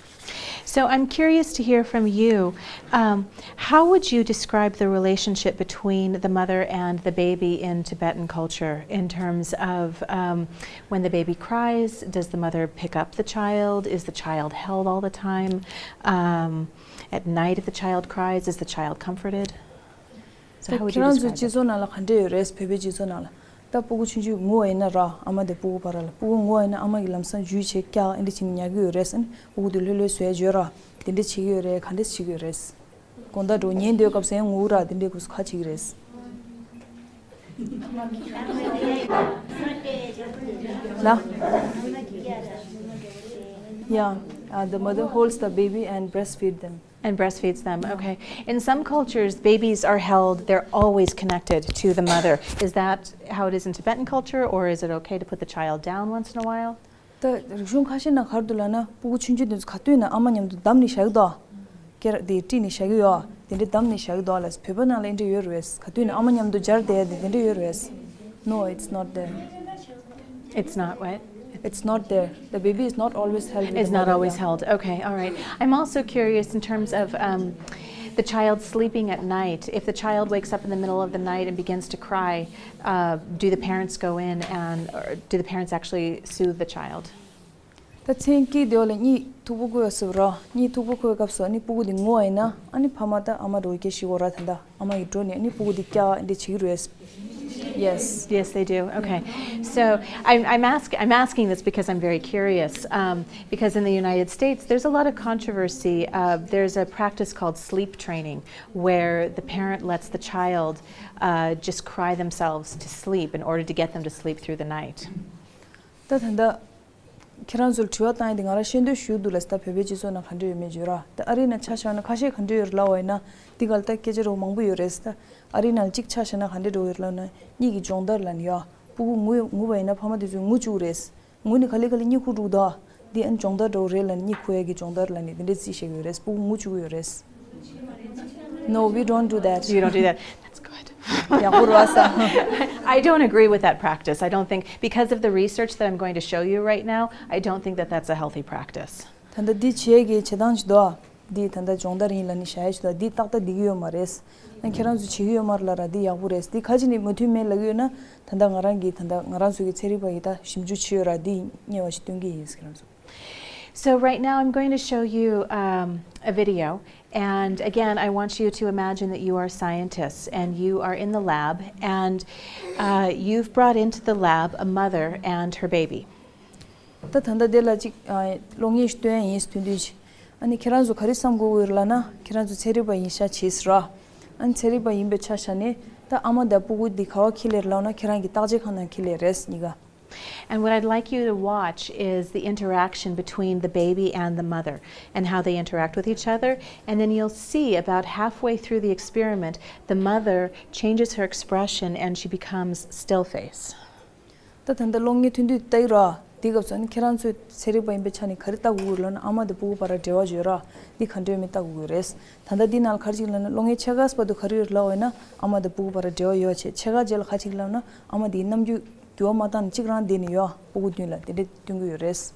So I'm curious to hear from you. Um, how would you describe the relationship between the mother and the baby in Tibetan culture in terms of, um, when the baby cries, does the mother pick up the child? Is the child held all the time? Um, at night, if the child cries, is the child comforted? So how would you describe it? ཁྱེད་རང་ཚོའི་སྤྱི་ཚོགས་ནང་ལ་ག་འདྲས་ཡོད་རེད། བོད་པའི་སྤྱི་ཚོགས་ནང་ལ། ད་ཕྲུ་གུ་ཆུང་ཆུང་ངུ་བ་ཡིན་ན་ར། ཨ་མ་དང་ཕྲུ་གུ་བར་ལ་ཕྲུ་གུ་ངུ་བ་ཡིན་ན་ཨ་མ་གིས་ལམ་སང་འཇུས་བྱས་བཀྱག་འདི་བྱས་ནས་ཉར་གྱི་ཡོད་རེད། ཨ་ནི་ཕྲུ་གུ་དེ་ལྷོད་ལྷོད་བཟོ་ཡ་བརྗོད་ར། དེ་འདྲས་བྱེད་ཀྱི་ཡོད་རེད། ག་འདྲས་བྱེད་ཀྱི་ཡོད་རེད། དགོང་དག་འགྲོ་ཉལ་འདོད་སྐབས་སུ་ཡང་ངུ་ར། དེ་འདྲས་སྐབས་སུ་ག་བྱེད་ཀྱི་རེད། ལ། Yeah, uh, the mother holds the baby and breastfeed them. And breastfeeds them. Okay. In some cultures, babies are held, they're always connected to the mother. Is that how it is in Tibetan culture, or is it okay to put the child down once in a while? ད་རིག་གཞུང་ཁ་ཤས་ནང་ག་རེ་འདུག་ལབ་ན། ཕྲུ་གུ་ཆུང་ཆུང་དེ་ཚོ་ག་དུས་ན་ཨ་མ་མཉམ་དུ་བསྡམས་ནས་བཞག་གི་འདུག་སྐེ་རགས་དེ་དཀྲིས་ནས་བཞག་གི་ཡོད། དེ་འདྲས་བསྡམས་ནས་བཞག་གི་འདུག་ལབ། བོད་པ་ནང་ལ་འདི་འདྲས་ཡོད་རེད་པས། ག་དུས་ན་ཨ་མ་མཉམ་དུ་སྦྱར་བསྡད་དེ་དེ་འདྲས་ཡོད་རེད་པས། No, it's not there. It's not what? It's not there. The baby is not always held with the mother. It's not always held. Okay, all right. I'm also curious in terms of, um, the child sleeping at night. If the child wakes up in the middle of the night and begins to cry, uh, do the parents go in and, or do the parents actually soothe the child? ད་མཚན་དཀྱིལ་དེ་བ་ལ་གཉིད་མཐུག་པོ་ཁུག་ཡ་ཟེར་བ་ར། གཉིད་མཐུག་པོ་ཁུག་པའི་སྐབས་སུ་ཨ་ནི་ཕྲུ་གུ་དེ་ངུ་བ་ཡིན་ན། ཨ་ནི་ཕ་མ་དང་ཨ་མ་འགྲོ་སྐད་ཤེས་དགོས་ར། ད་ལྟ་ཨ་མ་ཡིས་འགྲོ་ནས་ཨ་ནི་ཕྲུ་གུ་དེ་བཀྱག་འདི་བྱེད་ཀྱི་རེད། Yes, yes, they do. Okay. So I'm, I'm, ask, I'm asking this because I'm very curious. Um, because in the United States, there's a lot of controversy. Uh, there's a practice called sleep training, where the parent lets the child uh, just cry themselves to sleep in order to get them to sleep through the night. ད་ད་ལྟ་ཁྱེད་རང་ཚོར་དྲི་བ་བཏང་ཡ་དེ་ང་རང་ཤེས་འདོད་ཞུ་འདུག་ལ། ད་བོད་པའི་སྤྱི་ཚོགས་ནང་ག་འདྲ་ཡོད་མེད་བརྗོད་ར། ད་ཨ་རི་ནང་ཆ་བཞག་ན་ཁ་ཤས་ག་འདྲ་ཡོད་རེད་ལབ་པ་ཡིན་ན། འདི་ག་ལ་ད་སྐད་ཆ་རོ་མང་པོ་ཡོད་རེད། ད་ཨ་རི་ནང་གཅིག་ཆ་བཞག་ན་ག་འདྲ་འགྲོ་ཡོད་ལབ་ན། གཉིད་ཀྱི་སྦྱོང་བརྡར་ལབ་ནི་ཡ། སྤུ་གུ་ངུ་ངུ་བ་ཡིན་ན་ཕ་མ་དེ་ཚོས་ངུ་བཅུག་རེད། ངུ་ནི་ག་ལེ་ག་ལེ་གཉིད་ཁུག་འགྲོ་གི་འདུག་འདི་ཨ་ནི་སྦྱོང་བརྡར་འགྲོ་གི་རེད་ལབ་ནི། གཉིད་ཁུག་ཡ་གི་སྦྱོང་བརྡར་ལབ་ནི་འདི་འདྲ་རྩིས་བྱེད་ཀྱི་ཡོད་རེད། སྤུ་གུ་ངུ་བཅུག་གི་ཡོད་རེད། No, we don't do that. You don't do that. That's good. ཡག་པོ་རེད་བ། I don't agree with that practice. I don't think, because of the research that I'm going to show you right now, I don't think that that's a healthy practice. ད་ལྟ་འདི་བྱེད་ཀྱི་བྱེད་སྟངས་ཅིག་འདུག་འདི་ད་ལྟ་སྦྱོང་བརྡར་ཡིན་ལབ་ནི་བྱ་ཡ་ཞིག་འདུག་འདི་ཏག་ཏག་འགྲིག་གི་ཡོད་མ་རེད། ཨ་ཁྱེད་རང་ཚོ་བྱེད་ཀྱི་ཡོད་མ་རེད་ལབ་ར། འདི་ཡག་པོ་རེད། འདི་ག་ཅི་ནས་མོས་མཐུན་མེད་ལབ་ཀྱི་ཡོད་ན། ད་ལྟ་ང་རང་གིས་ད་ལྟ་ང་རང་ཚོ་གི་ཚན་རིག་པ་ཡིས་ད་ཞིབ་འཇུག་བྱས་ཡོད་ར། འདི་སྔོན་མ་ཞིག་སྟོན་གྱི་ཡིན། ཁྱེད་རང་ཚོ། So right now I'm going to show you um, a video. And again, I want you to imagine that you are scientists and you are in the lab and uh, you've brought into the lab a mother and her baby. ད་ད་ལྟ་དེ་ལ་ཅིག་ཨ་གློག་བརྙན་ཞིག་སྟོན་ཡ་ཡིན། སྟོན་དུས་ཅིག་ཨ་ནི་ཁྱེད་རང་ཚོ་ག་རེ་བསམ་དགོས་ཀྱི་ཡོད་ལབ་ན། ཁྱེད་རང་ཚོ་ཚན་རིག་པ་ཡིན་ཤག་བྱས་ཟེར་ར། ཨ་ནི་ཚན་རིག་པ་ཡིན་པའི་ཆ་བཞག་ནས་ད་ཨ་མ་དང་སྤུ་གུ་འདི་ག་བ་འཁྱེར་སླེབས་ལབ་ན། ཁྱེད་རང་གི་བརྟག་དཔྱད་ཁང་ནང་འཁྱེར་སླེབས་རེད་གཉིས་ཀ And what I'd like you to watch is the interaction between the baby and the mother and how they interact with each other. And then you'll see about halfway through the experiment, the mother changes her expression and she becomes still face. ད་ད་ལྟ་གློག་བརྙན་ཐོན་དུས་ལྟ་ཡི་ར། དེའི་སྐབས་སུ་ཨ་ནི་ཁྱེད་རང་ཚོས་ཚན་རིག་པ་ཡིན་པའི་ཆ་ནས་ག་རེ་ལྟ་དགོས་ཀྱི་ཡོད་ལབ་ན། ཨ་མ་དང་སྤུ་གུ་བར་འབྲེལ་བ་ཡོད་ར། འདི་ག་འདྲ་ཡོད་མེད་ལྟ་དགོས་ཀྱི་རེད། ད་ལྟ་འདི་ནང་ལ་ག་རེ་ཅིག་ལབ་ན། གློག་བརྙན་ཕྱེད་ཀ་བར་དུ་ག་རེ་ཡོད་ལབ་པ་ཡིན་ན། ཨ་མ་དང་སྤུ་གུ་བར་འབྲེལ་བ་ཡོད་བྱས། ཕྱེད་ཀ་རྗེས་ལ་ག་ཅིག་ལབ་ན། ཨ་མ་དེའི་རྣམ་འགྱུར་འགྱུར་བ་མ་བཏང་ནས་གཅིག་རང་བསྡད་ནས་ཡོད། སྤུ་གུ་མདུན་ལ་དེ་འདྲ་སྟོན་གྱི་ཡོད་རེད།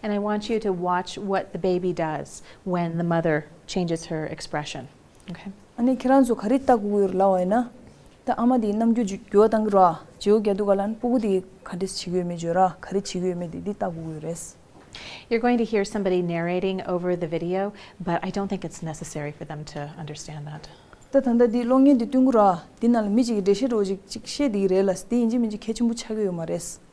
And I want you to watch what the baby does when the mother changes her expression. Okay. ཨ་ནི་ཁྱེད་རང་ཚོ་ག་རེ་ལྟ་དགོས་ཀྱི་ཡོད་ལབ་པ་ཡིན་ན། ད་ཨ་མ་དེའི་རྣམ་འགྱུར་འགྱུར་བ་བཏང་གི་ར། བརྗེ་པོ་རྒྱག་དུས་ག་ལ་ཨ་ནི་སྤུ་གུ་དེ་ག་འདྲས་བྱེད་ཀྱི་ཡོད་མེད་བརྗོད་ར། ག་རེ་བྱེད་ཀྱི་ཡོད་མེད་དེ་འདི་ལྟ་དགོས་ཀྱི་ཡོད་རེད། You're going to hear somebody narrating over the video, but I don't think it's necessary for them to understand that. ད་ད་ལྟ་འདི་གློག་བརྙན་འདི་སྟོན་གྱི་ར། འདི་ནང་ལ་མི་གཅིག་གིས་འགྲེལ་བཤད་འདྲ་པོ་ཅིག་ཅིག་བཤད་བསྡད་ཀྱི་རེད་ལ། འདི་ཡིན་གཅིག་མིན་གཅིག་གལ་ཆེན་པོ་ཆགས་ཀྱི་ཡོད་མ་རེད།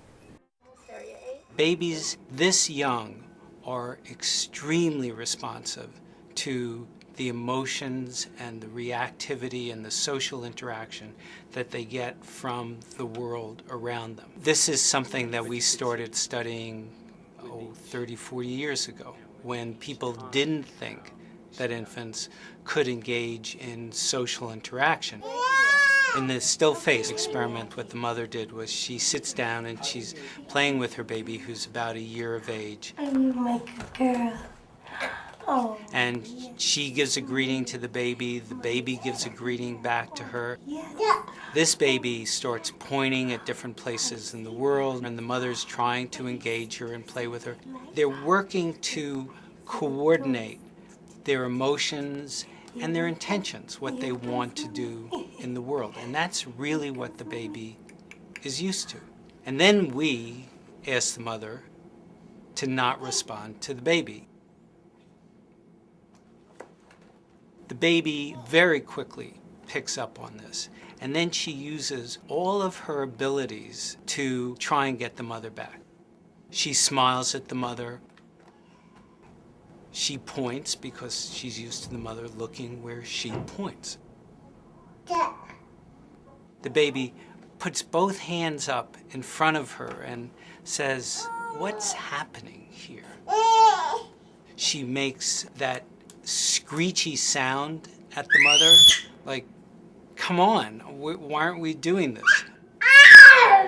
Babies this young are extremely responsive to the emotions and the reactivity and the social interaction that they get from the world around them. This is something that we started studying, oh, thirty, forty years ago, when people didn't think that infants could engage in social interaction. In the still face experiment, what the mother did was she sits down and she's playing with her baby, who's about a year of age. Are you my good girl? Oh. And she gives a greeting to the baby, the baby gives a greeting back to her. Yes. This baby starts pointing at different places in the world, and the mother's trying to engage her and play with her. They're working to coordinate their emotions and their intentions, what they want to do in the world. And that's really what the baby is used to. And then we ask the mother to not respond to the baby. The baby very quickly picks up on this, and then she uses all of her abilities to try and get the mother back. She smiles at the mother. She points because she's used to the mother looking where she points. The baby puts both hands up in front of her and says, "What's happening here?" She makes that screechy sound at the mother, like, "Come on, why aren't we doing this?"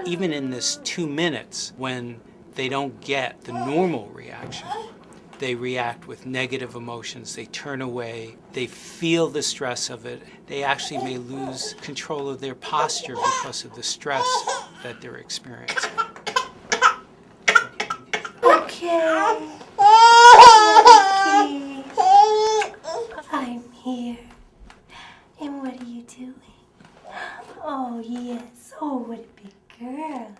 Even in this two minutes, when they don't get the normal reaction, they react with negative emotions, they turn away, they feel the stress of it, they actually may lose control of their posture because of the stress that they're experiencing. Okay. Okay. I'm here. And what are you doing? Oh, yes. Oh, what a big girl.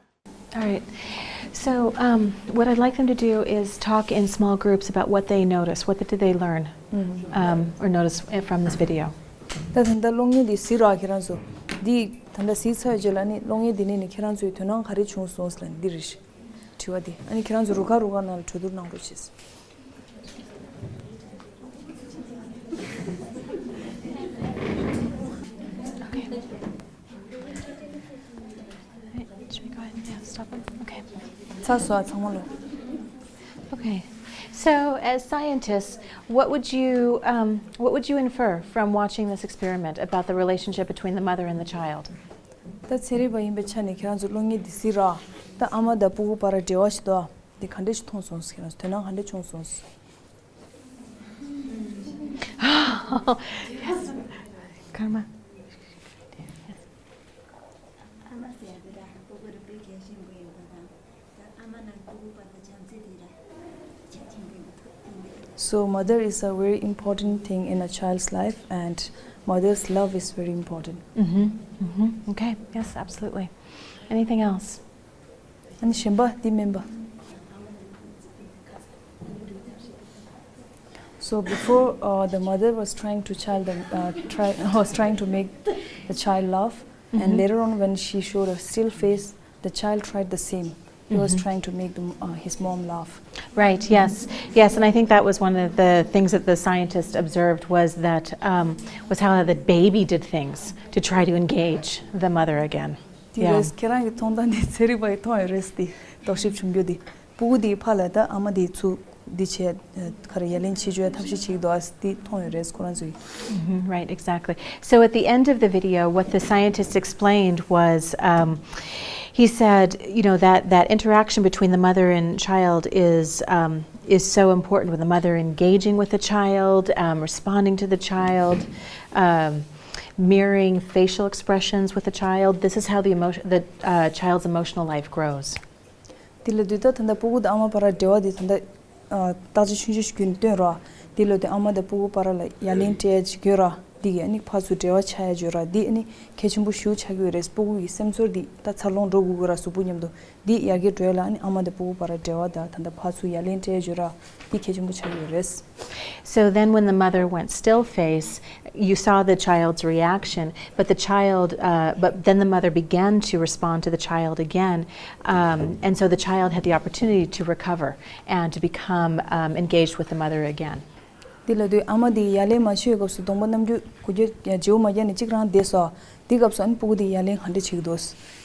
All right. So, um, what I'd like them to do is talk in small groups about what they notice. What did they learn um, or notice from this video? ད་ད་ལྟ་གློག་བརྙན་འདི་གཟིགས་རོགས། ཁྱེད་རང་ཚོ། འདི་ད་ལྟ་གཟིགས་ཚར་བའི་རྗེས་ལ་ནི་གློག་བརྙན་འདི་ནས་ནི་ཁྱེད་རང་ཚོའི་དོ་སྣང་ག་རེ་བྱུང་སོང་ལབ་ནི་འདི་རེད། དྲི་བ་འདི་ཨ་ནི་ཁྱེད་རང་ཚོ་རུ་ཁག་རུ་ཁག་ནང་ལ་གྲོས་བསྡུར་གནང་རོགས་བྱེད། Should we go ahead? Yeah, stop them. Okay. ཚར་སོང་ཚང་མ་ལོ། Okay. So, as scientists, what would you um, what would you infer from watching this experiment about the relationship between the mother and the child? ད་ཚན་རིག་པ་ཡིན་པའི་ཆ་ནས་ཁྱེད་རང་ཚོ་གློག་བརྙན་འདི་གཟིགས་ར། ད་ཨ་མ་དང་སྤུ་གུ་བར་འབྲེལ་བ་ཞིག་འདུག་ཨ། འདི་ག་འདྲ་ཞིག་མཐོང་སོང་ཟེར་ཁྱེད་རང་ཚོ་དོ་སྣང་ག་འདྲ་བྱུང་སོང་ཟེར། Karma. ཨ་མ་ཟེར་ཡ་དེ་ར་སྤུ་གུ་རུ་སྤུའི་གལ་ཆེན་པོ་ཡིན་པ་དང་། ད་ཨ་མ་ནང་སྤུ་གུ་བར་གྱི་བྱམས་བརྩེ་དེ་ར་ཆ་ཆེན་པོ་ཡིན་པ་ཐུག་ཡིན་པས། So mother is a very important thing in a child's life and mother's love is very important. Mm-hmm. Mm-hmm. Okay. Yes, absolutely. Anything else? ཨ་ནི་གཞན་པ་འདི་མིན་པ། So before, uh, the mother was trying to child, uh, try, was trying to make the child laugh, and later on, when she showed a still face, the child tried the same. He was trying to make the, uh, his mom laugh. Right. Yes. Yes. And I think that was one of the things that the scientists observed was that um, was how the baby did things to try to engage the mother again. དེ་རེད། ཁྱེད་རང་གི་མཐོང་སྟངས་དེ་ཚན་རིག་པ་ཡི་མཐོང་ཡོད་རེད་དེ། རྟོག་ཞིབ་བྱུང་རྒྱུ་དེ། སྤུ་གུ་དེའི་ཕ་ལ་ད་ཨ་མ་དེ་ཚུར་འདི་བྱས། ག་རེ་ཡ་ལན་བྱེད་བཅུག་ཡ་ཐབས་ཤེས་བྱེད་ཀྱི་འདུག་ཨ། དེ་མཐོང་ཡོད་རེད་ཁོ་རང་ཚོས། Mhm, right, exactly. So at the end of the video, what the scientists explained was um, he said, you know, that, that interaction between the mother and child is, um, is so important, with the mother engaging with the child, um, responding to the child, um, mirroring facial expressions with the child. This is how the, emotion, the uh, child's emotional life grows. དེ་ལ་དུས་ད་ད་ལྟ་སྤུ་གུ་དང་ཨ་མ་བར་འབྲེལ་བ་དེ་ད་ལྟ་ཨ། བརྟག་དཔྱད་ཆུང་ཆུང་ཞིག་བརྒྱུད་ནས་སྟོན་རོགས། དེ་ལོ་དེ་ཨ་མ་དང་སྤུ་གུ་བར་ལ་ཡ་ལན་སྤྲད་ཡ་ཅིག་ཡོད་ར། འདི་གིས་ཨ་ནི་ཕར་ཚུར་འབྲེལ་བ་ཆགས་ཡ་ཡོད་ར། འདི་ཨ་ནི་གལ་ཆེན་པོ་ཞེ་པོ་ཆགས་ཀྱི་ཡོད་རེད། སྤུ་གུ་ཡི་སེམས་ཚོར་འདི་ད་འཚར་ལོངས་འགྲོ་དགོས་ཀྱི་ར། གཟུགས་པོ་མཉམ་དུ་འདི་ཡར་རྒྱས་འགྲོ་ཡ་ལ་ཨ་ནི་ཨ་མ་དང་སྤུ་གུ་བར་འབྲེལ་བ་དང་ད་ལྟ་ཕར་ཚུར་ཡ་ལན་སྤྲད་ཡ་ཡོད་ར། འདི་གལ་ཆེན་པོ་ཆགས་ཀྱི་ཡོད་རེད། So then when the mother went still face, you saw the child's reaction, but the child, uh, but then the mother began to respond to the child again, um, and so the child had the opportunity to recover and to become um, engaged with the mother again. དེ་ལ་དུས་ཨ་མ་དེ་ཡ་ལན་མ་བྱེད་པའི་སྐབས་སུ་གདོང་པ་རྣམ་འགྱུར་གུ་རྒྱུ་བརྗེ་པོ་མ་རྒྱག་ནས་གཅིག་རང་བསྡད་སོ། དེ་སྐབས་སུ་ཨ་ནི་སྤུ་གུ་དེ་ཡ་ལན་ག་འདྲ་བྱེད་ཀྱི་འདུག་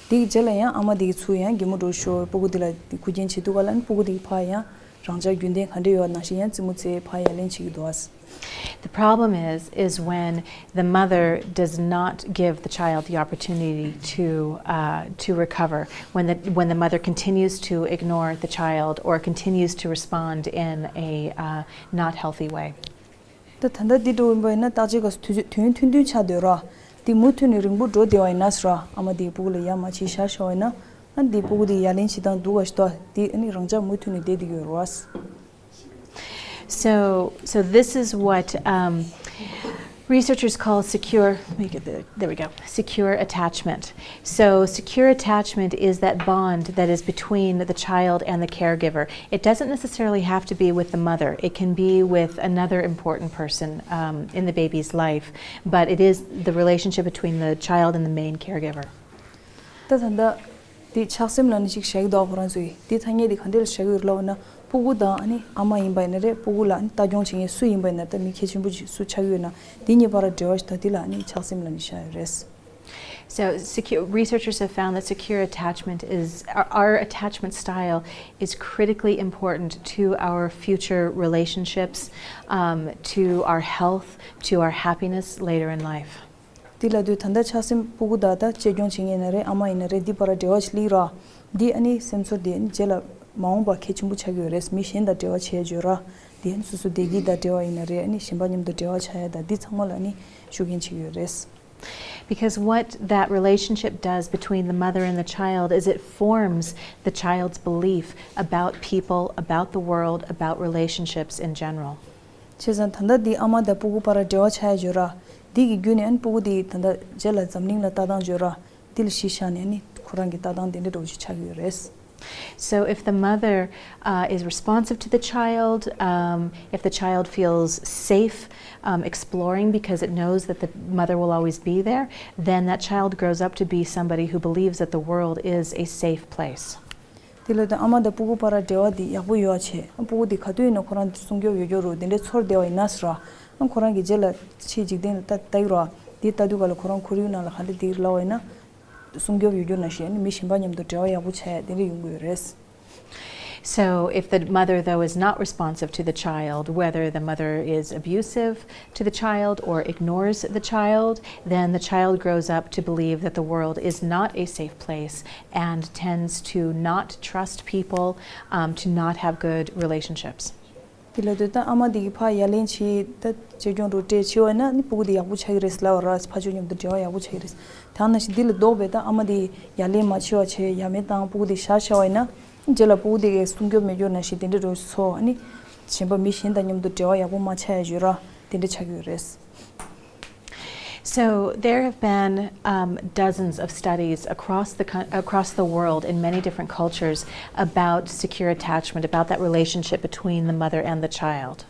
དེ་གི་རྗེས་ལ་ཡང་ཨ་མ་དེ་གི་ཚུར་ཡང་གད་མོ་འདྲ་ཤོར། སྤུ་གུ་དེ་ལ་དེ་ཁུ་རྒྱན་བྱེད་དུས་ག་ལ་ཨ་ནི་སྤུ་གུ་དེ་གི་ཕར་ཡང་རང་ཅག་རྒྱུན་ལྡན་ག་འདྲ་ཡོད་ནང་བཞིན་ཡང་རྩེད་མོ་རྩེ་ཕར་ཡ་ལན་བྱེད་ཀྱི་འདུག་ཨ། The problem is, is when the mother does not give the child the opportunity to, uh, to recover, when the, when the mother continues to ignore the child or continues to respond in a uh, not healthy way. ད་ད་ལྟ་འདི་འགྲོ་ཡིན་པ་ཡིན་ན་བརྟག་དཔྱད་སྐབས་སུ་དུས་ཚོད་དུས་ཡུན་ཐུང་ཐུང་ཆགས་སྡོད་ར། འདི་མུ་མཐུད་ནས་རིང་པོ་འགྲོ་བསྡད་པ་ཡིན་ན་ཟེར་ར། ཨ་མ་འདིས་སྤུ་གུ་ལ་ཡ་མ་བྱེད་བཞག་བཞག་པ་ཡིན་ན། ཨ་འདིས་སྤུ་གུ་འདི་ཡ་ལན་བྱེད་སྟངས་སྡུག་པ་ཞིག་འདུག་འདི་ཨ་ནི་རང་ཅག་མུ་མཐུད་ནས་བསྡད་བསྡད་ཀྱི་ཡོད་རེད་བ། So, so this is what um, researchers call secure, let me get the, there we go, secure attachment. So, secure attachment is that bond that is between the child and the caregiver. It doesn't necessarily have to be with the mother. It can be with another important person um, in the baby's life, but it is the relationship between the child and the main caregiver. ད་ད་ལྟ་འདི་ཆགས་སེམས་ལབ་ནས་ཅིག་བཞག་གི་འདུག་ཁོ་རང་ཚོས་འདི་ཐ་སྙད་འདི་ག་འདྲ་ལ་བཞག་གི་ཡོད་ལབ་ན། སྤུ་གུ་དང་ཨ་ནི་ཨ་མ་ཡིན་པ་ཡིན་ན་རེད། སྤུ་གུ་ལ་ཨ་ནི་ལྟ་སྐྱོང་བྱེད་མཁན་སུ་ཡིན་པ་ཡིན་ན། ད་མི་གལ་ཆེན་པོ་ཅིག་སུ་ཆགས་ཀྱི་ཡོད་ན། འདི་གཉིས་བར་འབྲེལ་བ་ཞིག་ད་འདི་ལ་ཨ་ནི་ཆགས་སེམས་ལབ་ནས་བཞག་ཡོད་རེད། So, secure, researchers have found that secure attachment is, our, our attachment style is critically important to our future relationships, um, to our health, to our happiness later in life. འདི་ལ་དུས་ད་ལྟ་ཆགས་སེམས་སྤུ་གུ་དང་ད་གཅེས་སྐྱོང་བྱེད་མཁན་ཡིན་ན་རེད། ཨ་མ་ཡིན་ན་རེད། འདི་བར་འབྲེལ་བ་ཞིག་སླེབས་ར། འདི་ཨ་ནི་སེམས་ཚོར་འདི་ཨ་ནི་རྗེས་ལ་མ་འོངས་པ་གལ་ཆེན་པོ་ཆགས་ཀྱི་ཡོད་རེད། མི་གཞན་དང་འབྲེལ་བ་བྱེད་ཡ་ཡོད་ར། འདི་ཨ་ནི་སོ་སོ་བདེ་སྐྱིད་དང་འབྲེལ་བ་ཡིན་ན་རེད། ཨ་ནི་གཞན་པ་མཉམ་དུ་འབྲེལ་བ་ཆགས་ཡ་དང་འདི་ཚང་མ་ལ་ཨ་ནི་ཤུགས་རྐྱེན་བྱེད་ཀྱི་ཡོད་རེད། Because what that relationship does between the mother and the child is it forms the child's belief about people, about the world, about relationships in general. བྱས་ཙང་ད་ལྟ་འདི་ཨ་མ་དང་སྤུ་གུ་བར་འབྲེལ་བ་ཆགས་ཡ་ཡོད་ར། འདི་གི་བརྒྱུད་ནས་ཨ་ནི་སྤུ་གུ་འདི་ད་ལྟ་རྗེས་ལ་འཛམ་གླིང་ལ་ལྟ་སྟངས་ཡོད་ར། འདི་ལ་གཞི་བཞག་ནས་ཨ་ནི་ཁོ་རང་གི་ལྟ་སྟངས་དེ་འདྲ་འདྲ་བོ་ཞིག་ཆགས་ཀྱི་ཡོད་རེད། So, if the mother uh, is responsive to the child, um, if the child feels safe um, exploring because it knows that the mother will always be there, then that child grows up to be somebody who believes that the world is a safe place. དེ་ལ་དེ་ཨ་མ་དང་སྤུ་གུ་བར་འབྲེལ་བ་འདི་ཡག་པོ་ཡོད་བྱས། སྤུ་གུ་འདི་ག་དུས་ཡིན་ན་ཁོ་རང་སྲུང་སྐྱོབ་ཡོད་རྒྱུ་རུ་དེ་འདྲའི་ཚོར་བསྡད་པ་ཡིན་ན་ཟེར་ར། ཁོ་རང་གི་རྗེས་ལ་ཕྱིའི་འཇིག་རྟེན་ལ་ལྟ་ལྟ་ཡི་ར། འདི་ལྟ་དུས་ག་ལ་ཁོ་རང་ཁོར་ཡུག་ནང་ལ་ག་འདྲ་འདི་ལབ་པ་ཡིན་ན། སྲུང་སྐྱོབ་ཡོད་རྒྱུ་ནང་བཞིན་ནི་མི་གཞན་པ་མཉམ་དུ་འབྲེལ་བ་ཡག་པོ་བྱས་དེ་འདྲ་ཡོང་གི་ཡོད་རེད། So, if the mother, though, is not responsive to the child, whether the mother is abusive to the child or ignores the child, then the child grows up to believe that the world is not a safe place and tends to not trust people, um, to not have good relationships. དེ་ལ་དེ་ལྟ་ཨ་མ་དེ་གི་ཕ་ཡ་ལན་ཆེ་ད་བྱེད་སྐྱོང་རུ་སྤྲད་ཆེ་བ་ན་ནི་སྤུ་གུ་དེ་ཡག་པོ་ཆགས་ཀྱི་རེད་ལབ་ར། ཕ་ཆོས་མཉམ་དུ་འབྲེལ་བ་ཡག་པོ་ཆགས་ཀྱི་རེད། ད་ནང་བཞིན་འདི་ལ་ལྡོག་པའི་ད་ཨ་མ་དེ་ཡ་ལན་མ་ཆེ་བ་བྱས་ཡ་མེད་བཏང་སྤུ་གུ་དེ་ཤ་ཤ་བ་ཡིན་ན། རྗེས་ལ་སྤུ་གུ་དེ་གའི་སྲུང་སྐྱོབ་མེད་རྒྱུ་ནང་བཞིན་དེ་འདྲ་རུ་ཚོ་ཨ་ནི། གཞན་པ་མི་གཞན་དང་མཉམ་དུ་འབྲེལ་བ་ཡག་པོ་མ་ཆགས་ཡ་བརྗོད་ར་དེ་འདྲ་ཆགས་ཀྱི་ཡོད་རེད། So there have been um, dozens of studies across the across the world in many different cultures about secure attachment, about that relationship between the mother and the child.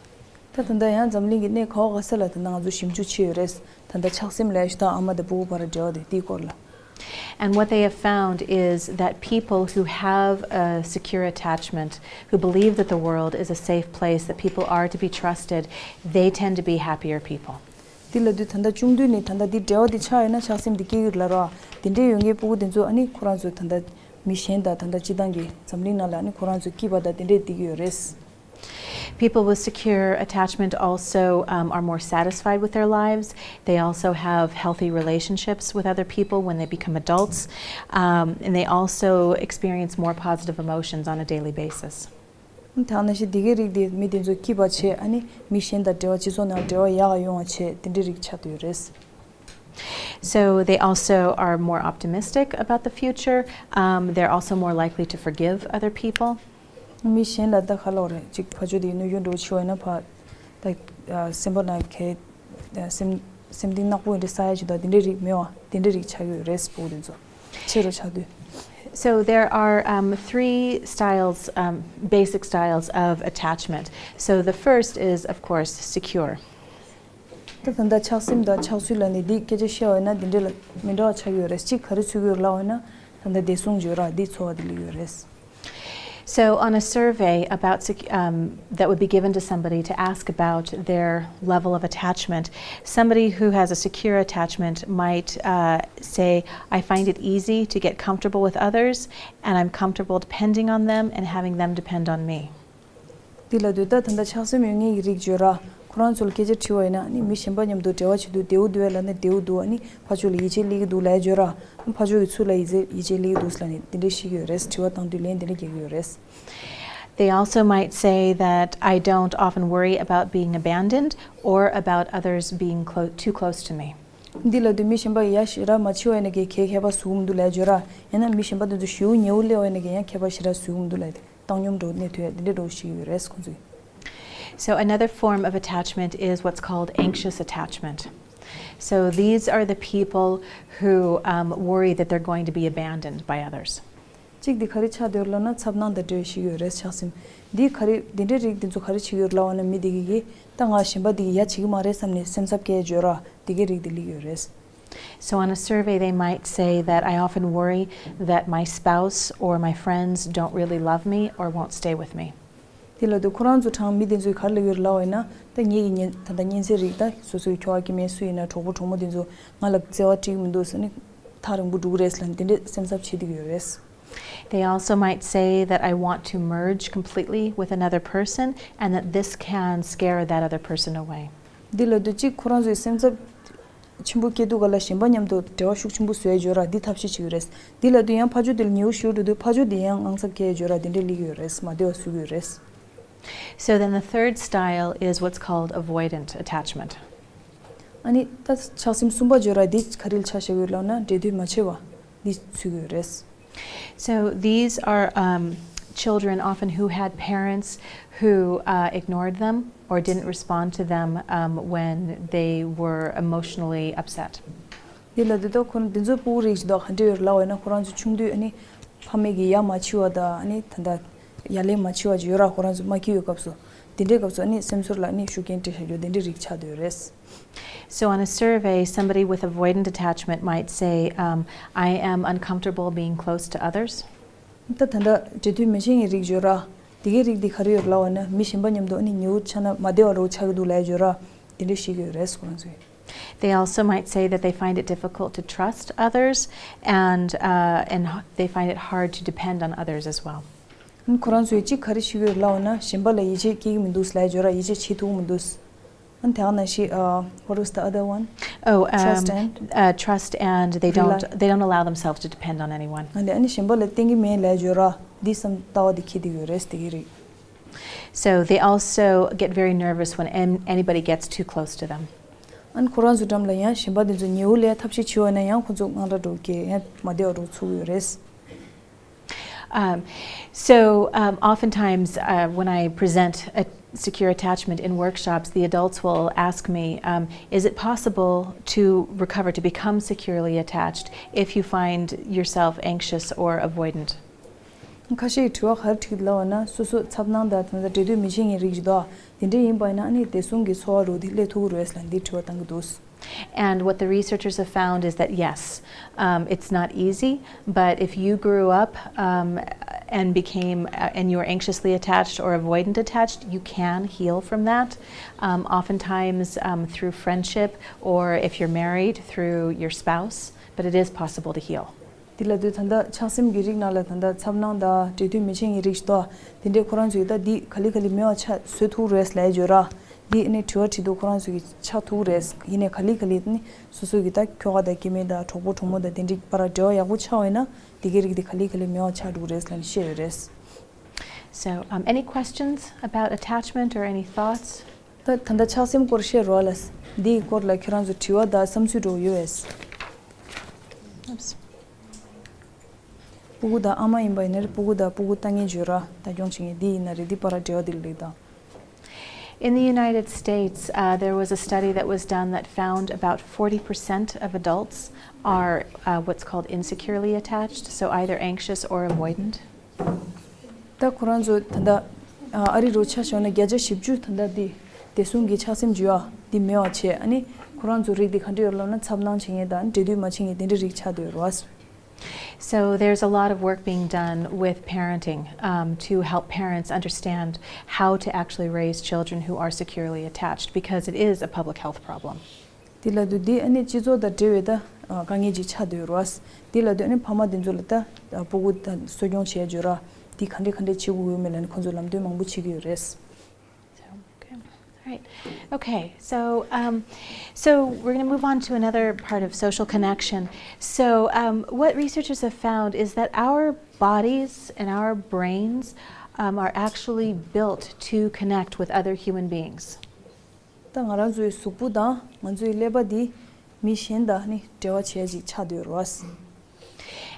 ད་ད་ལྟ་ཡང་འཛམ་གླིང་གི་གནས་ག་བ་ག་ས་ལ་ད་ལྟ་ང་ཚོ་ཞིབ་འཇུག་བྱས་ཡོད་རེད། ད་ལྟ་ཆགས་སེམས་ལས་ཞེ་དྲག་ཨ་མ་དང་སྤུ་གུ་བར་འབྲེལ་བ་དེ་དེའི་སྐོར་ལ། And what they have found is that people who have a secure attachment, who believe that the world is a safe place, that people are to be trusted, they tend to be happier people. འདི་ལ་དུས་ད་ལྟ་ཆུང་དུས་ནས་ད་ལྟ་འདི་འབྲེལ་བ་འདི་ཆགས་ཡོད་ན་ཆགས་སེམས་འདི་སྐྱེ་གི་ལ་ར། དེ་འདྲའི་ཡོད་མཁན་སྤུ་གུ་དེ་ཚོ་ཨ་ནི་ཁོ་རང་ཚོ་ད་ལྟ་མི་གཞན་དང་ད་ལྟ་སྤྱི་བཏང་གི་འཛམ་གླིང་ནང་ལ་ཨ་ནི་ཁོ་རང་ཚོ་སྐྱིད་པ་དང་དེ་འདྲས་བསྡད་ཀྱི་ཡོད་རེད། People with secure attachment also um, are more satisfied with their lives. They also have healthy relationships with other people when they become adults. Um, and they also experience more positive emotions on a daily basis. ཐང་ན་ཤི་དེ་གའི་རིགས་དེ་མི་དེ་ཚོ་སྐྱིད་པ་བྱེད་ཨ་ནི་མི་གཞན་དང་འབྲེལ་བ་སྤྱི་ཚོགས་ནང་འབྲེལ་བ་ཡག་ཡོང་བ་བྱེད་དེ་འདྲའི་རིགས་ཆགས་བསྡད་ཡོད་རེད། So they also are more optimistic about the future. Um, they're also more likely to forgive other people. མི་གཞན་ལ་ད་ཁ་ལོག་རེད་ཅིག་ཕ་ཆོས་དེ་གནོད་སྐྱོན་འགྲོ་ཆེ་བ་ཡིན་ན་ཕ་ད་སེམས་པ་ན་གལ་སེམས་སེམས་གཏིང་ནག་པོ་ཡིན་འདྲ་ས་ཡ་ཅིག་དང་དེ་འདྲའི་རིགས་མེད་བ་དེ་འདྲའི་རིགས་ཆགས་ཡོད་རེད་སྤུ་གུ་དེ་ཚོ་ཆེ་རུ་ཆགས་དུས། So there are um, three styles, um, basic styles of attachment. So the first is, of course, secure. ད་ད་ལྟ་ཆགས་སེམས་དང་ཆགས་ཚུལ་ལ་ནི་འདི་སྐད་ཆ་བཤད་པ་ཡིན་ན་འདི་འདྲ་ལ་མི་འདྲ་བ་ཆགས་ཡོད་རེད། གཅིག་ག་རེ་ཚུལ་གྱི་ལབ་པ་ཡིན་ན་ད་ལྟ་བདེ་སྲུང་བརྗོད་ར་འདི་འཚོ་བ་འདི་ལ་ཡོད་རེད། So, on a survey about sec- um, that would be given to somebody to ask about their level of attachment, somebody who has a secure attachment might uh, say, I find it easy to get comfortable with others, and I'm comfortable depending on them and having them depend on me. འདི་ལ་དུས་ད་ད་ལྟ་ཆགས་སེམས་ཡོད་ངེས་ཀྱི་རིགས་བརྗོད་ར། ཁོ་རང་ཚོ་ལ་སྐད་ཆ་དྲི་བ་ཡིན་ན་ནི་མི་གཞན་པ་མཉམ་དུ་འབྲེལ་བ་བྱེད་དུས་བདེ་བོ་འདུག་ལབ་ན་བདེ་བོ་འདུག་ཨ་ནི་ཕ་ཆོས་ལ་ཡིད་ཆེས་སླེབས་ཀྱི་འདུག་ལབ་བརྗོད་ར། ཕ་ཆོས་ཀྱི་ཚུལ་ལ་ཡིད་ཆེས་ཡིད་ཆེས་སླེབས་ཀྱི་འདུག་ལབ་ནི་འདི་འདྲ་ཤེས་ཀྱི་ཡོད་རེད། དྲི་བ་བཏང་དུས་ལན་འདི་འདྲ་རྒྱག་གི་ཡོད་རེད། They also might say that I don't often worry about being abandoned or about others being clo- too close to me. འདི་ལ་དུས་མི་གཞན་པ་ཡ་ཞེ་དྲག་མ་འཆི་བ་ཡིན་ན་གི་གལ་ཁྱད་པར་ཟུག་མི་འདུག་ལབ་བརྗོད་ར། ཡང་ན་མི་གཞན་པ་དེ་ཚོ་ཞེ་པོ་ཉེ་བོ་སླེབས་པ་ཡིན་ན་གི་ཡང་ཁྱད་པར་ཞེ་དྲག་ཟུག་མི་འདུག་ལབ་དེ་བཏང་སྙོམས་འགྲོ་གནས་ཐུབ་ཡ་འདི་འདྲ་འགྲོ་ཤེས་ཀྱི་ཡོད་རེད་ཁོང་ཚོས། So, another form of attachment is what's called anxious attachment. So, these are the people who um, worry that they're going to be abandoned by others. གཅིག་འདི་ག་རེ་ཆགས་འདུག་ལབ་ན་འཚབ་སྣང་དང་འབྲེལ་བ་ཞིག་ཡོད་རེད་ཆགས་སེམས། འདི་ག་རེ་འདི་འདྲའི་རིགས་འདི་ཚོ་ག་རེ་བྱེད་ཀྱི་ཡོད་ལབ་པ་ན་མི་འདི་གི་གི་ད་ང་གཞན་པ་འདི་གི་ཡ་བྱེད་ཀྱི་མ་རེད་བསམ་ནས་སེམས་འཚབ་སྐྱེ་བརྗོད་ར་འདི་གའི་རིགས་འདི་སླེབས་ཡོད་རེད། So, on a survey, they might say that I often worry that my spouse or my friends don't really love me or won't stay with me. དེ་ལ་དུ་ཁོ་རང་ཚོ་གྲངས་མི་དེ་ཚོས་ག་རེ་ལབ་ཡོད་ལབ་པ་ཡིན་ན་ད་ངེད་ཀྱི་ཉེ་ད་ལྟ་གཉེན་ཚན་རིགས་ད་སོ་སོའི་ཁྱོ་ག་སྐྱེ་དམན་སུ་ཡིན་ན་གྲོགས་པོ་གྲོགས་མོ་དེ་ཚོ་ང་ལ་བརྩེ་བ་སྤྲད་ཀྱི་མི་འདུག་ཟེར་ནས་ཐག་རིང་པོ་འགྲོ་གི་རེད་ཟེར་ལབ་ནས་དེ་འདྲས་སེམས་འཚབ་བྱེད་བསྡད་ཀྱི་ཡོད་རེད། They also might say that I want to merge completely with another person and that this can scare that other person away. འདི་ལ་དུ་གཅིག་ཁོ་རང་ཚོའི་སེམས་འཚབ་ཆེན་པོ་སྐྱེ་དུས་ག་ལ་གཞན་པ་མཉམ་དུ་འབྲེལ་བ་ཤུགས་ཆེན་པོ་བཟོས་བརྗོད་ར་འདི་ཐབས་ཤེས་བྱེད་ཀྱི་རེད། འདི་ལ་དུ་ཡང་ཕ་ཆོས་དེ་ལ་ཉེ་བོ་ཞུ་འགྲོ་དུས་ཕ་ཆོས་དེ་ཡང་དངངས་འཚབ་སྐྱེ་བརྗོད་ར་འདི་འདྲས་སླེབས་ཀྱི་ཡོད་རེད། མ་བདེ་བ་བཟོ་གི་ཡོད་རེད། So then the third style is what's called avoidant attachment. ཨ་ནི་ད་ཆགས་སེམས་གསུམ་པ་བརྗོད་ར་འདི་ག་རེ་ལ་ཆ་བཞག་ཡོད་ལབ་ན་འབྲེལ་མཐུད་མ་བྱས་པ་འདི་ཚུད་ཀྱི་ཡོད་རེད། So these are um, children often who had parents who uh, ignored them or didn't respond to them um, when they were emotionally upset. འདི་ལ་འདི་ལྟར་ཁོ་ན་འདི་ཚོའི་སྤུ་གུ་རིགས་ཤིག་དང་ག་འདྲ་ཡོད་ལབ་པ་ཡིན་ན་ཁོ་རང་ཚོ་ཆུང་དུས་ཨ་ནི་ ཕ་མེས་ཀྱི་ཡ་མ་འཆི་བ་དང་ཨ་ནི་ད་ལྟ་ཡ་ལན་མ་འཆི་བ་ཅིག་ཡོད་ར། ཁོ་རང་ཚོ་མ་སྐྱེས་ཡོད་སྐབས་སུ་དེ་འདྲའི་སྐབས་སུ་ཨ་ནི་སེམས་ཚོར་ལ་ཨ་ནི་ཤུགས་རྐྱེན་སྤྲད་བཞག་རྒྱུ་དེ་འདྲའི་རིགས་ཆགས་བསྡད་ཡོད་རེད། So, on a survey, somebody with avoidant attachment might say, um, I am uncomfortable being close to others. ད་ད་ལྟ་འབྲེལ་མཐུད་མི་བྱེད་མཁན་རིགས་ཡོད་ར། དེ་གའི་རིགས་འདི་ག་རེ་ཡོད་ལབ་པ་ན་མི་གཞན་པ་མཉམ་དུ་ཨ་ནི་ཉེ་བོ་ཆགས་ན་མ་བདེ་བ་རུ་ཆགས་ཀྱི་འདུག་ལབ་ཡ་ཡོད་ར། དེ་འདྲ་ཤེས་ཀྱི་ཡོད་རེད་ཁོ་རང་ཚོས། They also might say that they find it difficult to trust others and, uh, and h- they find it hard to depend on others as well. ཨ་ནི་ཁོ་རང་ཚོས་གཅིག་ག་རེ་ཤེས་ཀྱི་ཡོད་ལབ་པ་ན་གཞན་པ་ལ་ཡིད་ཆེས་སྐྱེ་གི་མི་འདུག་ལབ་ཡ་ཡོད་ར། ཡིད་ཆེས་བྱེད་ཐུབ་ཀྱི་མི་འདུག་ཨ་ནི་དེ་ནང་བཞིན། What was the other one? Oh, um, trust and, uh, trust and they don't, they don't allow themselves to depend on anyone. ཨ་ནི་ཨ་ནི་གཞན་པ་ལ་བརྟེན་གྱི་མེད་ལབ་ཡ་ཡོད་ར། འདི་བསམ་ལྟ་བ་འདི་འཁྱེར་བསྡད་ཡོད་རེད་དེ་གའི་རིགས། So they also get very nervous when an- anybody gets too close to them. ཨ་ནི་ཁོ་རང་ཚོ་འགྲམ་ལ་ཡང་གཞན་པ་དེ་ཚོ་ཉེ་བོ་ལ་ཐབས་ཤེས་བྱེད་པ་ན་ཡང་ཁོ་ཚོ་དངངས་སྐྲག་འདྲ་སྐྱེ་ཡང་མ་བདེ་བ་འདྲ་ཚོར་གྱི་ཡོད་རེད། Um, so, um, oftentimes, uh, when I present a secure attachment in workshops, the adults will ask me, um, is it possible to recover, to become securely attached, if you find yourself anxious or avoidant? ཁ་ཤས་ཀྱིས་དྲི་བ་ག་རེ་དྲིས་ལབ་པ་ན། སོ་སོ་འཚབ་སྣང་དང་ད་ལྟ་འབྲེལ་མཐུད་མི་བྱེད་མཁན་རིགས་ཅིག་འདུག་དེ་འདྲ་ཡིན་པ་ཡིན་ན་ཨ་ནི་བདེ་སྲུང་གི་འཚོ་བ་རུ་དེ་སླེབས་ཐུབ་ཀྱི་རེད་ལབ་འདི་དྲི་བ་བཏང་གི་འདུག And what the researchers have found is that yes, um, it's not easy, but if you grew up um, and became uh, and you were anxiously attached or avoidant attached, you can heal from that. Um, oftentimes um, through friendship, or if you're married, through your spouse. But it is possible to heal. དེ་ལ་དུས་ད་ལྟ་ཆགས་སེམས་ཀྱི་རིགས་ནང་ལ་ད་ལྟ་འཚབ་སྣང་དང་འབྲེལ་མཐུད་མི་བྱེད་མཁན་རིགས་ཤིག་འདུག་དེ་འདྲའི་ཁོ་རང་ཚོས་ད་འདི་ག་ལེ་ག་ལེ་མེད་པ་ཆགས་བཟོ་ཐུབ་རེད་ལབ་ཡ་ཡོད་ར། འདི་ནི་དྲི་བ་དྲི་དུས་ཁོ་རང་ཚོ་གི་ཆགས་ཐུབ་རེད། ཡིན་ནའི་ག་ལེ་ག་ལེ་ནི་སོ་སོ་གི་ད་ཁྱོ་ག་དང་སྐྱེ་དམན་དང་གྲོགས་པོ་གྲོགས་མོ་དང་དེ་འདྲའི་བར་འབྲེལ་བ་ཡག་པོ་ཆགས་པ་ཡིན་ན་དེ་གའི་རིགས་དེ་ག་ལེ་ག་ལེ་མེད་པ་ཆགས་འགྲོ་གི་རེད་ལབ་ནས་བཤད་ཡོད་རེད། So, um, any questions about attachment or any thoughts? ད་ད་ལྟ་ཆགས་སེམས་སྐོར་བཤད་རོགས་ལ། འདིའི་སྐོར་ལ་ཁྱེད་རང་ཚོ་དྲི་བ་དང་བསམ་ཚུལ་འདྲ་བོ་ཡོད་པས། Oops. སྤུ་གུ་དང་ཨ་མ་ཡིན་པ་ཡིན་ན་རེད། སྤུ་གུ་དང་སྤུ་གུ་ལྟ་ངན་བརྗོད་ར་ལྟ་སྐྱོང་བྱེད་མཁན་འདི་ཡིན་ན་རེད། འདི་བར་འབྲེལ་བ་འདི་ལ་ལེགས་དང་། In the United States, uh, there was a study that was done that found about forty percent of adults are uh, what's called insecurely attached, so either anxious or avoidant. ད་ཁོ་རང་ཚོ་ད་ལྟ་ཨ་རི་རུ་ཆ་བཞག་ན་བརྒྱ་ཆ་བཞི་བཅུ་ད་ལྟ་འདི་བདེ་སྲུང་གི་ཆགས་སེམས་བརྗོད་ཡ་འདི་མེད་པ་བྱས། ཨ་ནི་ཁོ་རང་ཚོ་རིགས་འདི་ག་འདྲ་ཡོད་ལབ་ན་འཚབ་སྣང་བྱེད་མཁན་དང་འབྲེལ་མཐུད་མ་བྱེད་མཁན་དེ་འདྲ་རིགས་ཆགས་བསྡད་ཡོད་རེད་བ། So there's a lot of work being done with parenting um, to help parents understand how to actually raise children who are securely attached because it is a public health problem. དེ་ལ་དུས་འདི་ཨ་ནི་སྤྱི་ཚོགས་དང་འབྲེལ་བའི་ད་དཀའ་ངལ་ཅིག་ཆགས་བསྡད་ཡོད་རེད་བ། དེ་ལ་དུས་ཨ་ནི་ཕ་མ་དེ་ཚོ་ལ་ད་སྤུ་གུ་ད་གསོ་སྐྱོང་བྱས་བརྗོད་ར་འདི་ག་འདྲ་ག་འདྲ་བྱེད་དགོས་ཡོད་མེད་ལ་ནི་ཁོང་ཚོ་ལམ་སྟོན་མང་པོ་བྱེད་ཀྱི་ཡོད་རེད། So, okay. All right. Okay. So, um, so we're going to move on to another part of social connection. So, um, what researchers have found is that our bodies and our brains um, are actually built to connect with other human beings. ད་ང་རང་ཚོའི་གཟུགས་པོ་དང་ང་ཚོའི་ཀླད་པ་འདི་མི་གཞན་དང་ནི་འབྲེལ་བ་བྱས་ཅིག་ཆགས་བསྡད་ཡོད་རེད་བ།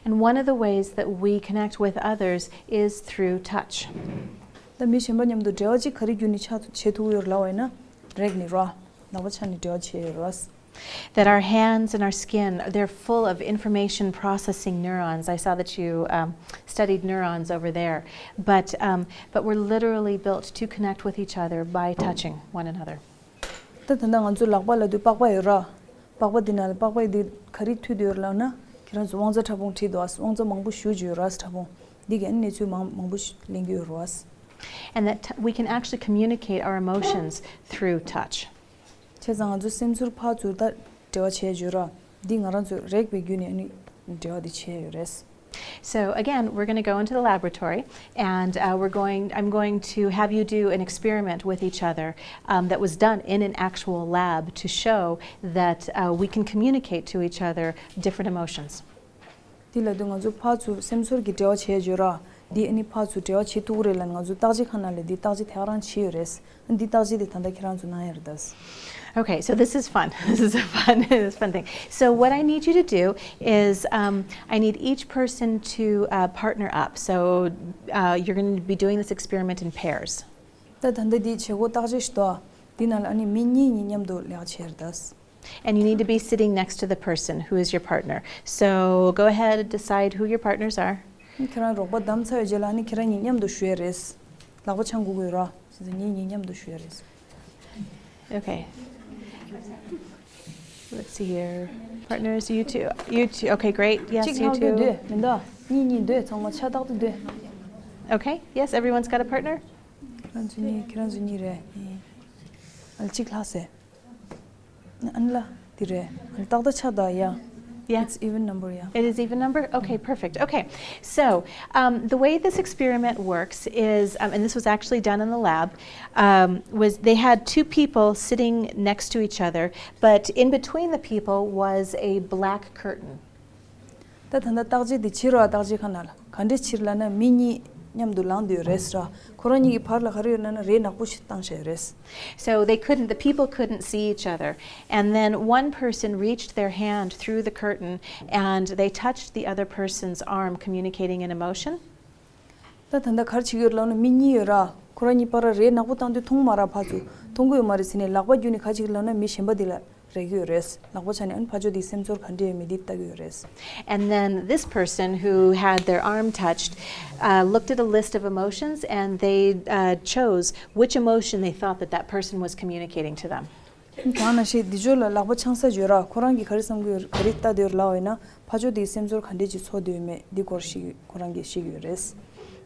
And one of the ways that we connect with others is through touch. ད་མི་གཞན་པ་མཉམ་དུ་འབྲེལ་བ་ཅིག་ག་རེ་བརྒྱུད་ནས་ཆགས་བྱེད་ཐུབ་ཡོད་ལབ་པ་ཡིན་ན་རེག་ནས་ར། ལག་པ་འཆང་ནས་འབྲེལ་བ་བྱེད་ཡོད་ར། That our hands and our skin, they're full of information processing neurons. I saw that you um, studied neurons over there. But, um, but we're literally built to connect with each other by touching one another. ད་ད་ལྟ་ང་ཚོའི་ལག་པ་ལ་དུས་པགས་པ་ཡོད་ར། པགས་པ་འདི་ནང་ལ་པགས་པ་འདི་ག་རེ་མཐུད་དེ་ཡོད་ལབ་ན་ཁྱེད་རང་ཚོ་དབང་རྩ་ཕྲ་ཕུང་བྲིས་འདུག་དབང་རྩ་མང་པོ་ཞེ་པོ་ཅིག་ཡོད་ར། ཕྲ་ཕུང་འདི་གའི་གནས་ཚུལ་མང་མང་པོ་ཞིག་ལེན་གྱི་ཡོད་ར། And that we can actually communicate our emotions through touch. བྱས་ཙང་ང་ཚོ་སེམས་ཚོར་ཕར་ཚུར་ད་འབྲེལ་བ་བྱས་ཡོད་ར། འདི་ང་རང་ཚོ་རེག་པའི་བརྒྱུད་ནས་ཨ་ནི་འབྲེལ་བ་འདི་བྱས་ཡོད་རེད། So again, we're going to go into the laboratory, and uh, we're going. I'm going to have you do an experiment with each other um, that was done in an actual lab to show that uh, we can communicate to each other different emotions. འདི་ལ་དུས་ང་ཚོ་ཕར་ཚུར་སེམས་ཚོར་གྱི་འབྲེལ་བ་བྱས་ཡོད་ར། འདི་ཨ་ནི་ཕར་ཚུར་འབྲེལ་བ་བྱེད་ཐུབ་ཀྱི་རེད་ལབ་ནས་ང་ཚོ་བརྟག་དཔྱད་ཁང་ནང་ལ་འདི་བརྟག་དཔྱད་དེ་ག་རང་བྱས་ཡོད་རེད། འདི་བརྟག་དཔྱད་དེ་ད་ལྟ་ཁྱེད་རང་ཚོ་གནང་ཡ་རེད་ད། Okay, so this is fun. This is a fun, this is a fun thing. So what I need you to do is um, I need each person to uh, partner up. So uh, you're going to be doing this experiment in pairs. ད་ད་ལྟ་འདི་བྱེད་སྒོ་བརྟག་དཔྱད་ཞིག་འདུག་འདི་ནང་ལ་ཨ་ནི་མི་གཉིས་གཉིས་མཉམ་དུ་ལས་ཀ་བྱས་རེད་ད། And you need to be sitting next to the person who is your partner. So go ahead and decide who your partners are. ཁྱེད་རང་རོགས་པ་བདམས་ཚར་བའི་རྗེས་ལ་ནི་ཁྱེད་རང་གཉིས་མཉམ་དུ་ཞུ་ཡས་རེད། ལག་པ་འཆང་དགོས་ཀྱི་ཡོད་ར། ཟེར་ཚེ་ངེད་གཉིས་མཉམ་དུ་ཞུ་ཡས་རེད། Okay. Let's see here. Partners, you two. You two. Okay, great. Yes, གཅིག་you ལྷག་དགོས་two. འདོད་མི་འདུག་གཉིས་གཉིས་འདོད། ཚང་མ་ཆ་ཏག་ཏུ་འདོད། Okay. Yes, everyone's got a partner. ཁྱེད་རང་ཚོ་གཉིས་ཁྱེད་རང་ཚོ་གཉིས་རེད། ཨ་ལ་གཅིག་ལྷག་ཟེར། ཨ་ལ་འདི་རེད། ཨ་ལ་ཏག་ཏག་ཆ་ད་ཡ། Yeah. It's even number, yeah. It is even number? Okay, perfect. Okay. So, um, the way this experiment works is, um, and this was actually done in the lab, um, was they had two people sitting next to each other, but in between the people was a black curtain. ད་ད་ལྟ་བརྟག་དཔྱད་འདི་བྱེད་རོགས། བརྟག་དཔྱད་ཁང་ནང་ལ་ག་འདྲས་བྱེད་ལབ་ན། མི་གཉིས་མཉམ་དུ་ལངས་འདོད་རེད་ཟེར། ཁོ་རང་གཉིས་ཀྱི་བར་ལ་ག་རེ་ཡོད་ན་ན་རས་ནག་པོ་ཞིག་བཏང་བཞག་ཡོད་རེད། So they couldn't, the people couldn't see each other. And then one person reached their hand through the curtain and they touched the other person's arm, communicating an emotion. ད་ད་ལྟ་ག་རེ་བྱེད་ཀྱི་ཡོད་ལབ་ན། མི་གཉིས་ཡོད་ར། ཁོ་རང་གཉིས་བར་ལ་རས་ནག་པོ་བཏང་དུས་མཐོང་མ་ར། ཕར་ཚུར་མཐོང་གི་ཡོད་མ་རེད་ཟེར་ནས། ལག་པ་བརྒྱུད་ནས་ག་རེ་བྱེད་ཀྱི་ལབ་ན། མི་གཞན་པ་འདི་ལ་རེག་གི་ཡོད་རེད། ལག་པ་འཆང་ནས་ཨ་ནི་ཕར་ཕྱོགས་དེའི་སེམས་ཚོར་ག་འདྲས་ཡོད་མེད་འདི་ལྟ་གི་ཡོད་རེད། And then this person who had their arm touched uh, looked at a list of emotions and they uh, chose which emotion they thought that that person was communicating to them. གང་ན་ཤེས་འདི་ཕྱོགས་ལ་ལག་པ་འཆང་ས་ཡོད་ར། ཁོ་རང་གིས་ག་རེ་བསམ་གི་ཡོད། ག་རེ་ལྟ་འདོད་ལབ་པ་ཡིན་ན། ཕར་ཕྱོགས་དེའི་སེམས་ཚོར་ག་འདྲས་ཅིག་ཚོར་འདོད་མེད་འདི་སྐོར་ཞིག་ཁོ་རང་གིས་ཤེས་ཀྱི་ཡོད་རེད།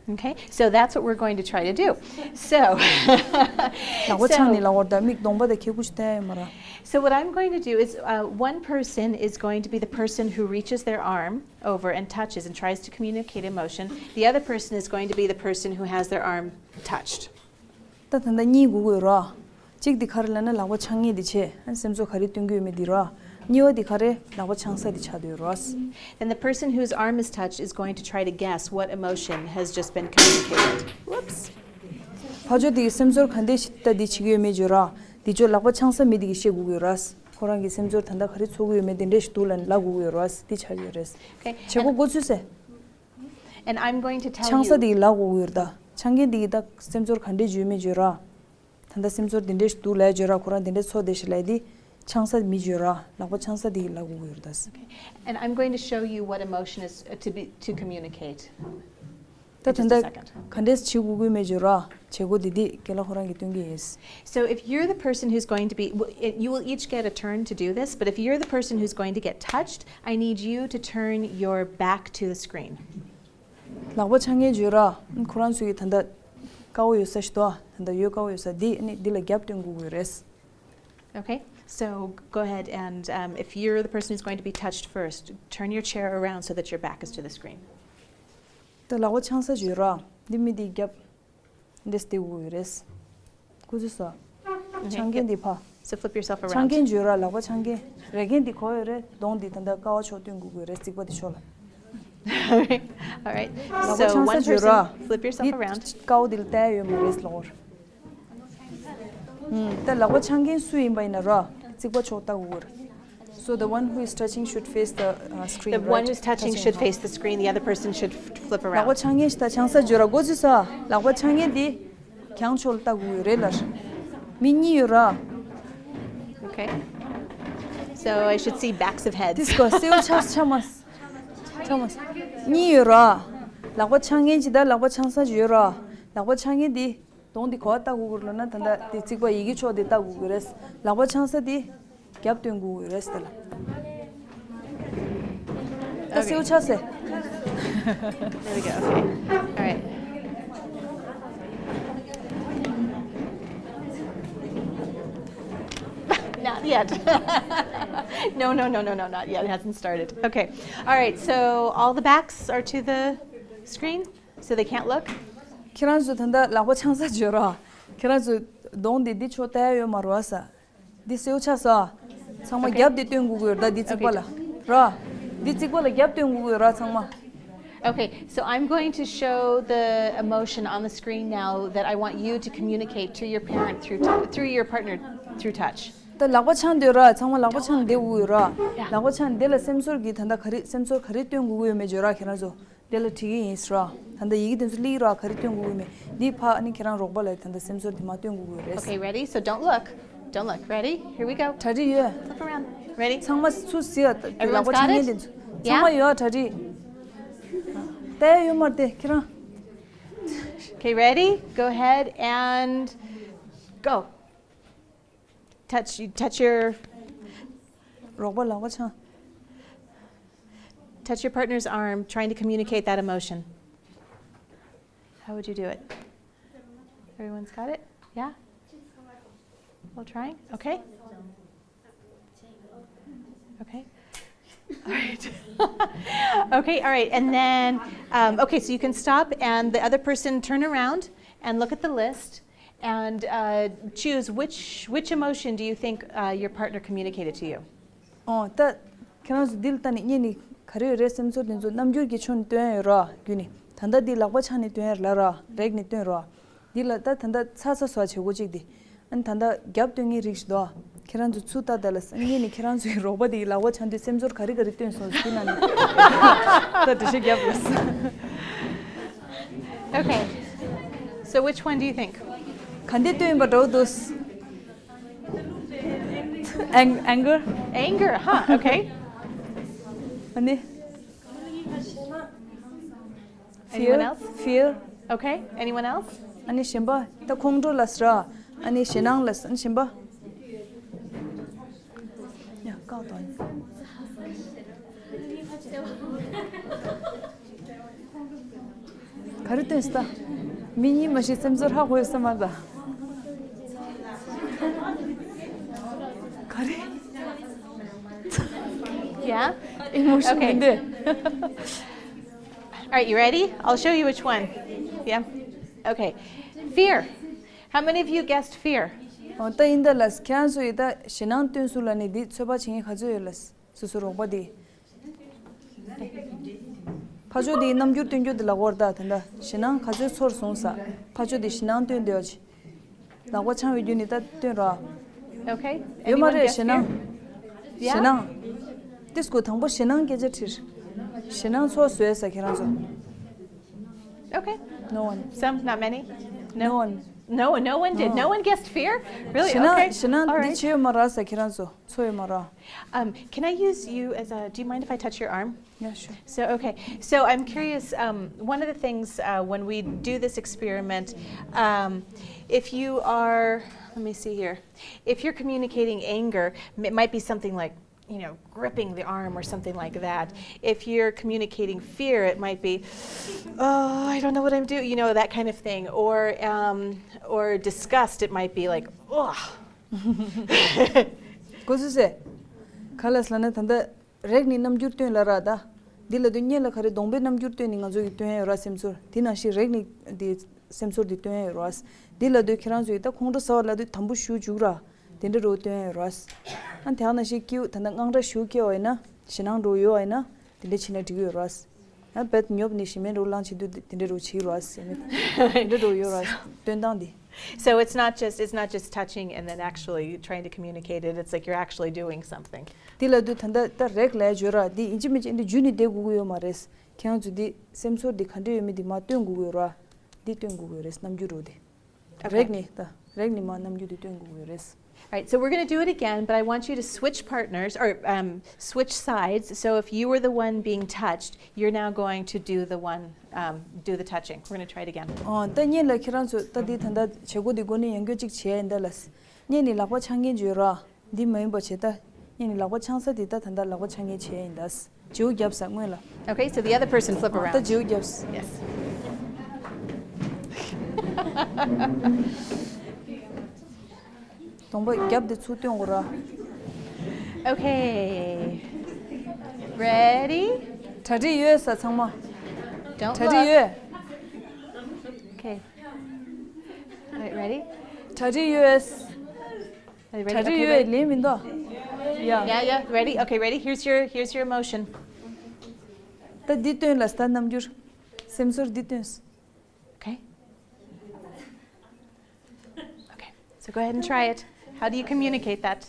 Okay, so that's what we're going to try to do. So, ལག་པ་འཆང་ནས་ལབ་པ་རེད་ད། མིག་གདོང་པ་དང་ཁ་སྐུད་ཅིག་བལྟ་ཡ་ཡོད་མ་ར། So what I'm going to do is uh, one person is going to be the person who reaches their arm over and touches and tries to communicate emotion. The other person is going to be the person who has their arm touched. ད་ད་ལྟ་གཉིས་དགོས་ཀྱི་ཡོད་ར། གཅིག་འདི་ག་རེ་ལབ་ན་ལག་པ་འཆང་མཁན་འདི་བྱས། ཨ་ནི་སེམས་ཚོར་ག་རེ་སྟོན་གྱི་ཡོད་མེད་འདི་ར། གཉིས་པ་འདི་ག་རེ། ལག་པ་འཆང་ས་འདི་ཆགས་བསྡད་ཡོད་ར། Then the person whose arm is touched is going to try to guess what emotion has just been communicated. Whoops. ཕར་ཕྱོགས་དེ་གི་སེམས་ཚོར་ག་འདྲས་ཤིག་ད་འདི་བྱེད་ཀྱི་ཡོད་མེད་བརྗོད་ར། འདི་ཕྱོགས་ལག་པ་འཆང་ས་མི་དེ་གིས་ཤེས་དགོས་ཀྱི་ཡོད་ར། ཁོ་རང་གི་སེམས་ཚོར་ད་ལྟ་ག་རེ་ཚོར་གྱི་ཡོད་མེད་དེ་འདྲས་ཤིག་འདུག་ལབ་ལབ་དགོས་ཀྱི་ཡོད་ར། འདི་ཆགས་ཀྱི་ཡོད་རེད། Okay. བྱེད་སྒོ་འགོ་ཚུགས་སེ། And I'm going to tell འཆང་ས་you. དེ་གིས་ལབ་དགོས་ཀྱི་ཡོད་ར། ད་འཆང་མཁན་དེ་གིས་ད་སེམས་ཚོར་ག་འདྲས་བརྗོད་མེད་བརྗོད་ར། ད་ལྟ་སེམས་ཚོར་དེ་འདྲས་ཤིག་འདུག་ལབ་བརྗོད་ར། ཁོ་རང་དེ་འདྲས་ཚོར་བསྡད་ཤག་ལབ་དེ། འཆང་ས་མི་བརྗོད་ར། ལག་པ་འཆང་ས་དེ་གིས་ལབ་དགོས་ཀྱི་ཡོད་ར། ད་ཟེར། And I'm going to show you what emotion is uh, to be to communicate. ད་ད་Just a ལྟ་second. ག་འདྲས་བྱེད་དགོས་ཀྱི་མེད་བརྗོད་ར། བྱེད་སྒོ་དེ་དེ་རྒན་ལགས་ཁོ་རང་གིས་སྟོན་གྱི་ཡིན། So if you're the person who's going to be, w- it- you will each get a turn to do this, but if you're the person who's going to get touched, I need you to turn your back to the screen. ལག་པ་འཆང་མཁན་བརྗོད་ར། ཁོ་རང་ཚོ་གིས་ད་ལྟ་དཀར་པོ་ཡོད་ས་ཞིག་འདུག་ད་ལྟ་ཡོད་དཀར་པོ་ཡོད་ས་འདི་ནི་འདི་ལ་རྒྱབ་སྟོན་དགོས་ཀྱི་ཡོད་རེད། Okay, so go ahead and um, if you're the person who's going to be touched first, turn your chair around so that your back is to the screen. ད་ལག་པ་འཆང་ས་བརྗོད་ར། འདི་མི་འདི་རྒྱབ། འདྲས་དེ་དགོས་ཀྱི་རེད། ཁོ་ཚོས་སོ། འཆང་མཁན་འདི་ཕ། So flip yourself འཆང་། around. མཁན་བརྗོད་ར། ལག་པ་འཆང་མཁན། རེག་མཁན་འདི་ག་པར་ཡོད་རེད། གདོང་འདི་ད་ལྟ་ཀ་བ་ཕྱོགས་སྟོན་དགོས་ཀྱི་རེད། རྩིག་པ་འདི་ཕྱོགས་ལ། All right. ལག་པ་So འཆང་ས་one བརྗོད་ར། person, flip yourself འདི་around. ཀ་བ་འདི་ལ་བལྟ་ཡ་ཡོད་མ་རེད་ལོར། ད་ལག་པ་འཆང་མཁན་སུ་ཡིན་པ་ཡིན་ན་ར། རྩིག་པ་ཕྱོགས་ལྟ་དགོས་ཀྱི་རེད། So the one who is touching should face the uh, screen, The right? one who's touching should ཕ། face the screen. The other person should f- flip ལག་པ་around. འཆང་མཁན་ཞིག་ད་འཆང་ས་བརྗོད་ར། འགོ་ཚུགས་ས། ལག་པ་འཆང་མཁན་འདི་གྱང་ཕྱོགས་ལ་ལྟ་དགོས་ཀྱི་རེད་ལར། མི་གཉིས་ཡོད་ར། Okay. So I should see backs of heads. དིས་ཀོ་སེའུ་ཆ་ཆ་མ། ཆ་མ། གཉིས་ཡོད་ར། ལག་པ་འཆང་མཁན་ཅིག་ད་ལག་པ་འཆང་ས་ཅིག་ཡོད་ར། ལག་པ་འཆང་མཁན་འདི་གདོང་འདི་ག་པར་ལྟ་དགོས་ཀྱི་རེད་ལབ་ན། ད་ལྟ་དེ་རྩིག་པ་ཡི་གེ་ཕྱོགས་དེ་ལྟ་དགོས་ཀྱི་རེད། ལག་པ་འཆང་ས་དེ་རྒྱབ་སྟོན་དགོས་ཀྱི་རེད་ཟེར་ལ། ད་སེའུ་ཆ་ཟེར། There we go. Okay. All right. Not yet. No, no, no, no, no, not yet. It hasn't started. Okay. All right. So all the backs are to the screen, so they can't look. ཁྱེད་རང་ཚོ་ད་ལྟ་ལག་པ་འཆང་ས་བརྗོད་ར། ཁྱེད་རང་ཚོ་གདོང་འདི་འདི་ཕྱོགས་ལྟ་ཡ་ཡོད་མ་རེད་བ་ས། འདི་སེའུ་ཆ་ས། ཚང་མ་རྒྱབ་དེ་སྟོན་དགོས་ཀྱི་ཡོད་ར། འདི་རྩིག་པ་ལ། ར། འདི་རྩིག་པ་ལ་རྒྱབ་སྟོན་དགོས་ཀྱི་ཡོད་ར་ཚང་མ། Okay, so I'm going to show the emotion on the screen now that I want you to communicate to your parent through t- through your partner through touch. ད་ལག་པ་འཆང་འདོད་ར། ཚང་མ་ལག་པ་འཆང་བསྡད་དགོས་ཀྱི་ཡོད་ར། ལག་པ་འཆང་འདི་ལ་སེམས་ཚོར་གྱི་ད་ལྟ་ག་རེ་སེམས་ཚོར་ག་རེ་སྟོན་དགོས་ཀྱི་ཡོད་མེད་བརྗོད་ར། ཁྱེད་རང་ཚོ་འདི་ལ་བྲིས་ཀྱི་ཡིན་ཟེར་ར། ད་ལྟ་ཡི་གེ་དེ་ཚོ་སླེབས་ར། ག་རེ་སྟོན་དགོས་ཀྱི་ཡོད་མེད་འདི་ཕ་ཨ་ནི་ཁྱེད་རང་རོགས་པ་ལ་ད་ལྟ་སེམས་ཚོར་དེ་མ་སྟོན་དགོས་ཀྱི་ཡོད་རེད། Okay, ready? So don't look. Don't look. Ready? Here we go. གྲ་སྒྲིག་ཡོད། Flip around. Ready? ཚང་མ་ཚུར་གཟིགས་ཨ། ད་ལག་Everyone's པ་got འཆང་མཁན་it? དེ་ཚོ། Yeah? ཚང་མ་ཡོད་ཨ་གྲ་སྒྲིག་ལྟ་ཡ་ཡོད་མ་རེད་དེ་ཁྱེད་རང་། Okay, ready? Go ahead and go. Touch, you touch your རོགས་པ་ལག་པ་འཆང་། Touch your partner's arm, trying to communicate that emotion. How would you do it? Everyone's got it? Yeah? We'll try. Okay. Okay. All right. Okay, all right. And then, um, okay, so you can stop and the other person turn around and look at the list and uh, choose which, which emotion do you think uh, your partner communicated to you? ཨོ་ད། ཁྱེད་རང་ཚོ་འདི་ལ་ལྟ་ནས་གཉིས་ནི་ག་རེ་ཡོད་རེད། སེམས་ཚོར་དེ་ཚོ་རྣམ་འགྱུར་གྱི་ཕྱོགས་ནས་སྟོན་ཡ་ཡོད་ར་རྒྱུ་ནི། ད་ལྟ་འདི་ལག་པ་འཆང་ནས་སྟོན་ཡ་ལ་ར་རེག་ནས་སྟོན་ར། འདི་ལ་ད་ད་ལྟ་ཚ་ཚ་བཟོ་བྱེད་སྒོ་གཅིག་འདི། ཨ་ནི་ད་ལྟ་རྒྱབ་སྟོན་མཁན་རིགས་ཤིག་འདུག་ཁྱེད་རང་ཚོ་ཚུར་ལྟ་ད་ལ་ས་གཉིས་ནི་ཁྱེད་རང་ཚོའི་རོགས་པ་དེ་ཡི་ལག་པ་འཆང་དུས་སེམས་ཚོར་ག་རེ་ག་རེ་སྟོན་སོང་ཟེར་དེ་ན་ནི། ད་འགྲེལ་བཤད་རྒྱབ་ལ་ས། Okay. So which one do you think? ག་འདི་སྟོན་པ་འདྲ་བོ་འདུག Ang- anger? Anger, huh? Okay. ཨ་ནི། Anyone else? Fear. Okay. Anyone else? ཨ་ནི་གཞན་པ་ད་ཁོང་ཁྲོ་ལ་ཟེར། ཨ་ནི་ཞེད་སྣང་ལ་ཟེར། ཨ་ནི་གཞན་པ། ཡ་བཀག་དང་། ག་རེ་སྟོན་སྟ། མི་གཉིས་མ་ཤི་སེམས་ཚོར་ཧ་གོ་ཡོད་ས་མ་རེད་ད། ག་རེ། Yeah? Emotion Okay. མི་འདུག All right, you ready? I'll show you which one. Yeah. Okay. Fear. How many of you guessed fear? ཨོ་ད་ཡིན་ད་ལ་ཁྱེད་རང་ཚོ་ཡི་ད་ཞེད་སྣང་སྟོན་སུ་ལ་ནི་འདི་ཚོད་དཔག་བྱེད་མཁན་ག་ཚོད་ཡོད་ལ། སོ་སོ་རོགས་པ་དེ། ཕ་ཕྱོགས་དེའི་རྣམ་འགྱུར་སྟོན་རྒྱུ་དེ་ལ་གོ་ར་ད་ད་ད་ཞེད་སྣང་ག་ཚོད་ཚོར་སོང་ས། ཕ་ཕྱོགས་དེ་ཞེད་སྣང་སྟོན་བསྡད་ཡོད་ཅི། ལག་པ་འཆང་བའི་རྒྱུ་ནི་ད་སྟོན་ར། Okay. ཡོད་མ་Anyone རེད། guess ཞེད་སྣང་། fear? ཞེད Yeah. སྣང་། ཏིས་ཀོ་དང་པོ་ཞེད་སྣང་སྐད་ཆ་དྲིས། ཞེད་སྣང་ཚོར་སོང་ས་ཁྱེད་རང་ཚོ། Okay. No one. Some, not many. No No. one. No, no one did. No. No one guessed fear? Really? ཞེད་སྣང་Okay. ཞེད་སྣང་All འདི་right. བྱེད་ཡོད་མ་ར་ས་ཁྱེད་རང་ཚོ་ཚོར་ཡོད་མ་ར། Um, can I use you as a, do you mind if I touch your arm? Yeah, sure. So, okay. So I'm curious, um, one of the things uh, when we do this experiment, um, if you are, let me see here, if you're communicating anger, m- it might be something like, you know, gripping the arm or something like that. If you're communicating fear, it might be, oh, I don't know what I'm doing, you know, that kind of thing. Or, um, or disgust, it might be like, oh. གོ་སོང་ས། ག་ལ་ས་ལ་ན་ད་ད། རེག་ནི་རྣམ་འགྱུར་སྟོན་ལ་ར་ད། འདི་ལ་དུ་སྙན་ལ་ག་རེ་གདོང་པའི་རྣམ་འགྱུར་སྟོན་ནི་ང་ཚོ་གི་སྟོན་ཡ་ཡོད་ར་སེམས་ཚོར་དེ་ནང་བཞིན་རེག་ནི་འདི་སེམས་ཚོར་འདི་སྟོན་ཡ་ཡོད་ར། འདི་ལ་དུ་ཁྱེད་རང་ཚོ་ཡི་ད་ཁོང་ཁྲོ་ཟ་བ་ལ་དུ་དམ་པོ་ཞུ་འཇུག་ར། དེ་འདྲ་རུ་སྟོན་ཡ་ཡོད་ར། ཨ་དེ་ནང་བཞིན་སྐྱེའུ་ད་ད་དངངས་སྐྲག་ཞུ་སྐྱེ་བ་ཡིན་ན་ཞེད་སྣང་འགྲོ་ཡོད་བ་ཡིན་ན་དེ་འདྲ་བྱེད་ན་འགྲིག་གི་ཡོད་ར། ཨ་བད་ཉོབ་ནི་ཞི་མེད་རུ་ལངས་བྱེད་དུ་དེ་འདྲ་རུ་བྱེད་ར་ཟེར་ནི་དེ་འདྲ་རུ་ཡོད་ར་སྟོན་སྟངས་འདི། So it's not just it's not just touching and then actually trying to communicate it. It's like you're actually doing something. དེ་ལ་དུ་ད་ལྟ་ད་རེག་ལས་བརྗོད་ར་འདི་ཡིན་གཅིག་མིན་གཅིག་འདི་འཇུ་ནི་བསྡད་དགོས་ཀྱི་ཡོད་མ་རེད། ཁྱེད་རང་ཚོ་འདི་སེམས་ཚོར་འདི་ག་འདྲ་ཡོད་མེད་འདི་མ་སྟོན་དགོས་ཀྱི་ཡོད་ར། འདི་སྟོན་དགོས་ཀྱི་ཡོད་རེད་རྣམ་འགྱུར་རོ་འདི། Okay. རེག་ནི་ད་རེག་ནི་མ་རྣམ་འགྱུར་འདི་སྟོན་དགོས་ཀྱི་ཡོད་རེད། All right, so we're going to do it again, but I want you to switch partners or um, switch sides. So if you were the one being touched, you're now going to do the one, um, do the touching. We're going to try it again. ཨོ་ད་གཉིས་ལ་ཁྱེད་རང་ཚོ་ད་འདི་ད་ལྟ་བྱེད་སྒོ་འདི་འགོ་ནས་ཡང་སྐྱོ་གཅིག་བྱས་ཡིན་ད་ལ། གཉིས་ནི་ལག་པ་འཆང་མཁན་བརྗོད་ར། འདི་མ་ཡིན་པ་བྱེད་ད། གཉིས་ནི་ལག་པ་འཆང་ས་འདི་ད་ད་ལྟ་ལག་པ་འཆང་མཁན་བྱས་ཡིན་ད། བརྗེ་བོ་རྒྱབ་ས་སྔོན་ལ། Okay, so the other person flip ད་around. བརྗེ་བོ་རྒྱབ་ས། Yes. གདོང་པ་རྒྱབ་དེ་ཚུར་སྟོན་དགོས་ར། Okay. Ready? གྲ་སྒྲིག་ཡོད་ས་ཚང་མ། Don't གྲ་སྒྲིག look. ཡོད། Okay. All right, ready? གྲ་སྒྲིག་ཡོད། Are you ready? གྲ་སྒྲིག Okay, ཡོད་ready? ལེན་མི་འདུག Yeah. Yeah, yeah, ready? Okay, ready? Here's your here's your emotion. ད་འདི་སྟོན་ལ་ས་རྣམ་འགྱུར། སེམས་ཚོར་འདི་སྟོན། Okay. Okay. So go ahead and try it. How do you communicate that?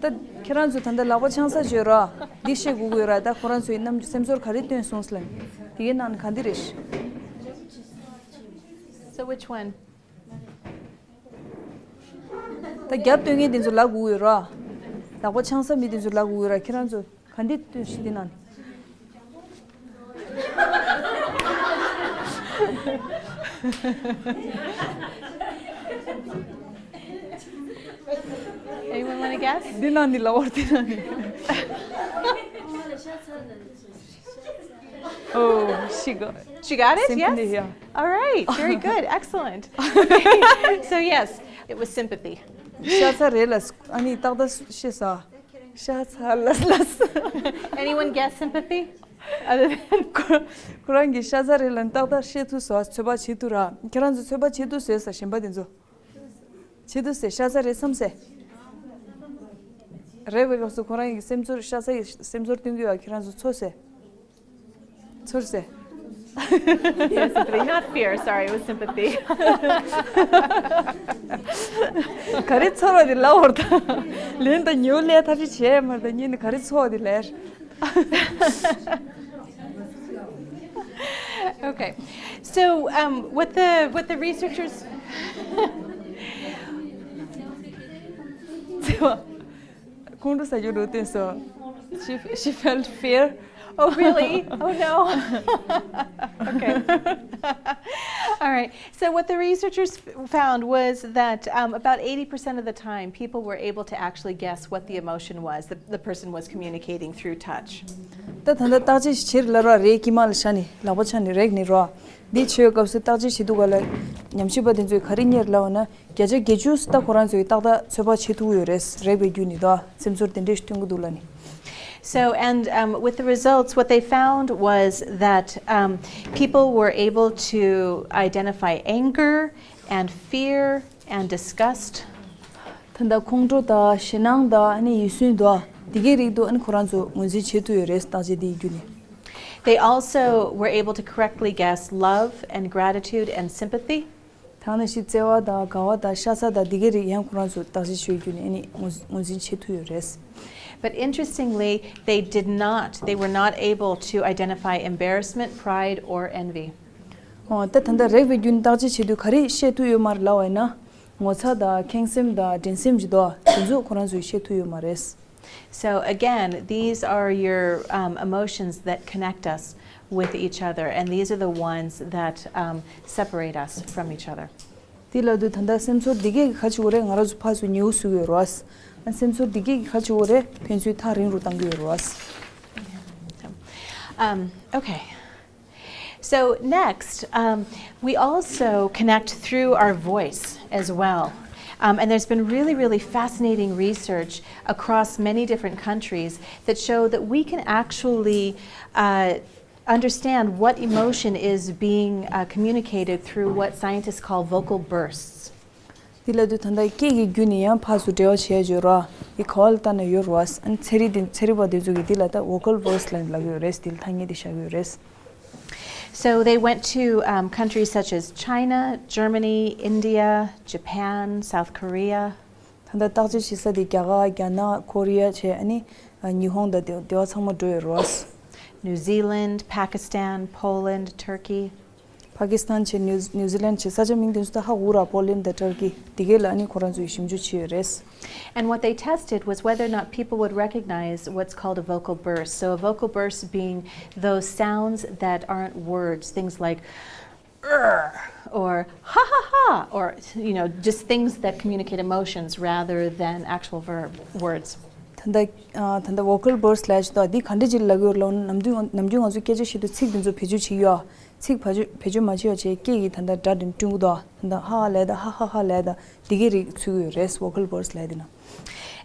ད་ཁྱེད་རང་ཚོ་ད་ལྟ་ལག་པ་འཆང་ས་བརྗོད་ར། འདི་བཤད་དགོས་ཀྱི་ཡོད་ར། ད་ཁོ་རང་ཚོའི་རྣམ་སེམས་ཚོར་ག་རེ་སྟོན་སོང་ཟེར་ལབ། དེ་གའི་ནང་ནས་ག་འདི་རེད། So which one? ད་རྒྱབ་སྟོན་མཁན་དེ་ཚོ་ལབ་དགོས་ཀྱི་ཡོད་ར། ལག་པ་འཆང་ས་མི་དེ་ཚོ་ལབ་དགོས་ཀྱི་ར། ཁྱེད་རང་ཚོ་ག་འདི་སྟོན་ཤིག་འདི་ནང་། Anyone want to guess? འདི་ནང་ནི་ལབ་བར་འདི་ནང་ནི། Oh, she got, she got it? Yes? Sympathy, yeah. All right, very good, excellent. Okay. So, yes, it was sympathy. ཤ་ཚ་རེད་ལ། ཨ་ནི་ཏག་ཏག་ཤེས་ས། ཤ་ཚ་ལ་ལ། Anyone guess sympathy? Other than ཁོ་ཁོ་རང་གི་ཤ་ཚ་རེད་ལ་ཏག་ཏག་ཤེས་ཐུབ་ས། ཚོད་དཔག་བྱེད་ཐུབ་ར། ཁྱེད་རང་ཚོ་ཚོད་དཔག་བྱེད་ཐུབ་ཟེར་ས་གཞན་པ་དེ་ཚོ། བྱེད་ཐུབ་ཟེར། ཤ་ཚ་རེད་བསམ་ཟེར། རེད་པའི་སྐབས་སུ་ཁོ་རང་གི་སེམས་ཚོར། ཤ་ཚ་ཡི་སེམས་ཚོར་སྟོན་གྱི་ཡོད། ཁྱེད་རང་ཚོ་ཚོར་ཟེར། ཚོར་ཟེར། Yes, sympathy, not fear. Sorry, it was sympathy. ག་རེ་ཚོར་བ་དེ་ལབ་བར་ད། ལན་ད་ཉེའུ་ལས་ཐབས་ཤེས་བྱས་མ་རེད། ད་ཉིན་ནི་ག་རེ་ཚོར་བ་དེ་ལས། Okay. So, um, what the what the researchers ཁོང་ཁྲོ་ཟ་རྒྱུ་འགྲོ་བསྟན་སོང་། She, she felt fear. Oh, really? Oh, no. Okay. All right. So, what the researchers f- found was that um, about eighty percent of the time, people were able to actually guess what the emotion was that the person was communicating through touch. ད་ད་ལྟ་བརྟག་དཔྱད་བྱེད་ལ་ར་རེད། ཀྱི་མ་ལ་ཤ་ནི་ལག་པ་འཆང་ནི་རེག་ནི་རོ། འདི་བྱེད་སྐབས་སུ་བརྟག་དཔྱད་བྱེད་དུས་ག་ལ་ཉམས་ཞིབ་པ་དེ་ཚོས་ག་རེ་རྙེད་ལབ་ན། བརྒྱ་ཆ་བརྒྱད་ཅུ་ད་ཁོ་རང་ཚོས་ཏག་ཏག་ཚོད་དཔག་བྱེད་ཐུབ་ཀྱི་ཡོད་རེད། རེག་པའི་བརྒྱུད་ནས་ད་སེམས་ཚོར་དེ་འདྲས་སྟོན་གྱི་འདུག་ལབ་ནི། So, and um, with the results, what they found was that um, people were able to identify anger and fear and disgust. ད་ལྟ་ཁོང་ཁྲོ་དང་ཞེད་སྣང་དང་ཨ་ནི་ཡིད་སུན་དང་དེ་གའི་རིགས་དུ་ཨ་ནི་ཁོ་རང་ཚོ་ངོས་འཛིན་བྱེད་ཐུབ་ཡོད་རེད། བརྟག་དཔྱད་དེའི་བརྒྱུད་ནས། They also were able to correctly guess love and gratitude and sympathy. ད་ནི་ཞིག་བརྩེ་བ་དང་དགའ་བ་དང་ཤ་ཚ་དང་འདི་གའི་རིགས་ཡང་ཁོ་རང་ཚོ་བརྟག་དཔྱད་བྱེད་རྒྱུ་ནས་ཨ་ནི་ངོས་ངོས་འཛིན་བྱེད་ཐུབ་ཡོད་རེད། But interestingly, they did not, they were not able to identify embarrassment, pride, or envy. ཨོ་ད་ད་ལྟ་རེག་པའི་རྒྱུན་བརྟག་དཔྱད་བྱེད་དུས་ག་རེ་ཤེས་ཐུབ་ཡོད་མ་རེད་ལབ་པ་ཡིན་ན། ངོ་ཚ་དང་ཁེངས་སེམས་དང་འགྲན་སེམས་ཀྱི་དོ་དེ་ཚོ་ཁོ་རང་ཚོས་ཤེས་ཐུབ་ཡོད་མ་རེད། So again, these are your um, emotions that connect us with each other, and these are the ones that um, separate us from each other. དེ་ལ་དུ་ད་ལྟ་སེམས་ཚོར་འདི་གས་ཀྱི་ཁ་ཆེ་བོ་རེད། ང་རང་ཚོ་ཕར་ཚུར་ཉེའུ་བཟོ་གི་ཡོད་རེད་བ། ཨ་སེམས་ཚོར་འདི་གས་ཀྱི་ཁ་ཆེ་བོ་རེད། ཕན་ཚུན་ཐག་རིང་རུ་གཏང་གི་ཡོད་རེད་བ། Um, okay. So, next, um, we also connect through our voice as well. Um, and there's been really, really fascinating research across many different countries that show that we can actually uh, understand what emotion is being uh, communicated through what scientists call vocal bursts. འདི་ལ་དུས་ད་ལྟ་སྐད་ཀྱི་བརྒྱུད་ནས་ཡང་ཕར་ཚུར་འབྲེལ་བ་བྱས་ཡོད་ར། འདི་ག་བ་ལ་ལྟ་ན་ཡོད་ར། ཨ་ནི་ཚན་རིག་འདི་ཚན་རིག་པ་འདི་ཚོ་གིས་འདི་ལ་ད་vocal burst ལབ་ལབ་ཡོད་རེད། འདི་ལ་ཐ་སྙད་འདི་བཞག་ཡོད་རེད། So they went to um, countries such as China, Germany, India, Japan, South Korea. ད་ལྟ་བརྟག་དཔྱད་བྱེད་ས་དེ་རྒྱ་གར། རྒྱ་ནག། ཀོ་རི་ཡ་བྱས་ཨ་ནི་ཉི་ཧོང་དང་དེ་དེ་བ་ཚང་མ་འགྲོ་ཡོད་རེད། New Zealand, Pakistan, Poland, Turkey. པ་ཀི་སི་ཐན་བྱས་ནིའུ་ནིའུ་ཛི་ལན་བྱས་ས་ཆ་མིང་དེ་ཚོ་ད་ཧ་གོ་ར། པོ་ལན་དང་ཏུར་ཀི་དེ་གས་ལ་ཨ་ནི་ཁོ་རང་ཚོས་ཞིབ་འཇུག་བྱས་ཡོད་རེད། And what they tested was whether or not people would recognize what's called a vocal burst. So, a vocal burst being those sounds that aren't words, things like "Urgh," or "Ha ha ha," or, you know, just things that communicate emotions rather than actual verb words. ད་ལྟ་ཨ་ད་ལྟ་vocal burst ལབ་ཡ་ཅིག་འདུག་འདི་ག་འདྲ་ཅིག་ལབ་ཀྱི་ཡོད་ལབ་ན། ནམ་རྒྱུན་ནམ་རྒྱུན་ང་ཚོ་སྐད་ཆ་བཤད་དུས་ཚིག་འདི་ཚོ་བེད་སྤྱོད་བྱེད་ཀྱི་ཡོད། ཚིག་བེད་སྤྱོད་བེད་སྤྱོད་མ་བྱས་པ་བྱས་སྐད་ཀྱི་ད་ལྟ་སྒྲ་འདི་བསྐྲུན་གྱི་འདུག་ད་ལྟ་ཧ་ཧ་ལབ་ཡ་དང་ཧ་ཧ་ཧ་ལབ་ཡ་དང་འདི་གའི་རིགས་ཚུད་ཀྱི་ཡོད་རེད། vocal burst ལབ་ཡ་འདི་ན།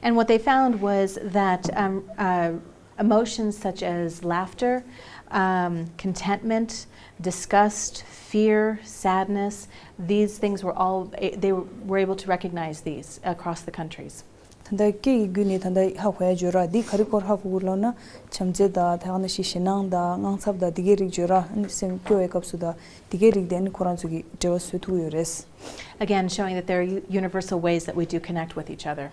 And what they found was that um, uh, emotions such as laughter, um, contentment, disgust, fear, sadness, these things were all, they were able to recognize these across the countries. ད་ལྟ་སྐད་ཀྱི་བརྒྱུད་ནས་ད་ལྟ་ཧ་གོ་ཡ་བརྗོད་ར། འདི་ག་རེ་སྐོར་ཧ་གོ་དགོས་ལབ་ན། བྱམས་བརྩེ་དང་དེ་ག་ནང་བཞིན་ཞེད་སྣང་དང་དངངས་འཚབ་དང་འདི་གའི་རིགས་བརྗོད་ར། ཨ་ནི་སེམས་སྐྱོ་བའི་སྐབས་སུ་དང་འདི་གའི་རིགས་དེ་ཨ་ནི་ཁོ་རང་ཚོ་གིས་འབྲེལ་བ་བཟོ་ཐུབ་ཀྱི་ཡོད་རེད། Again, showing that there are u- universal ways that we do connect with each other.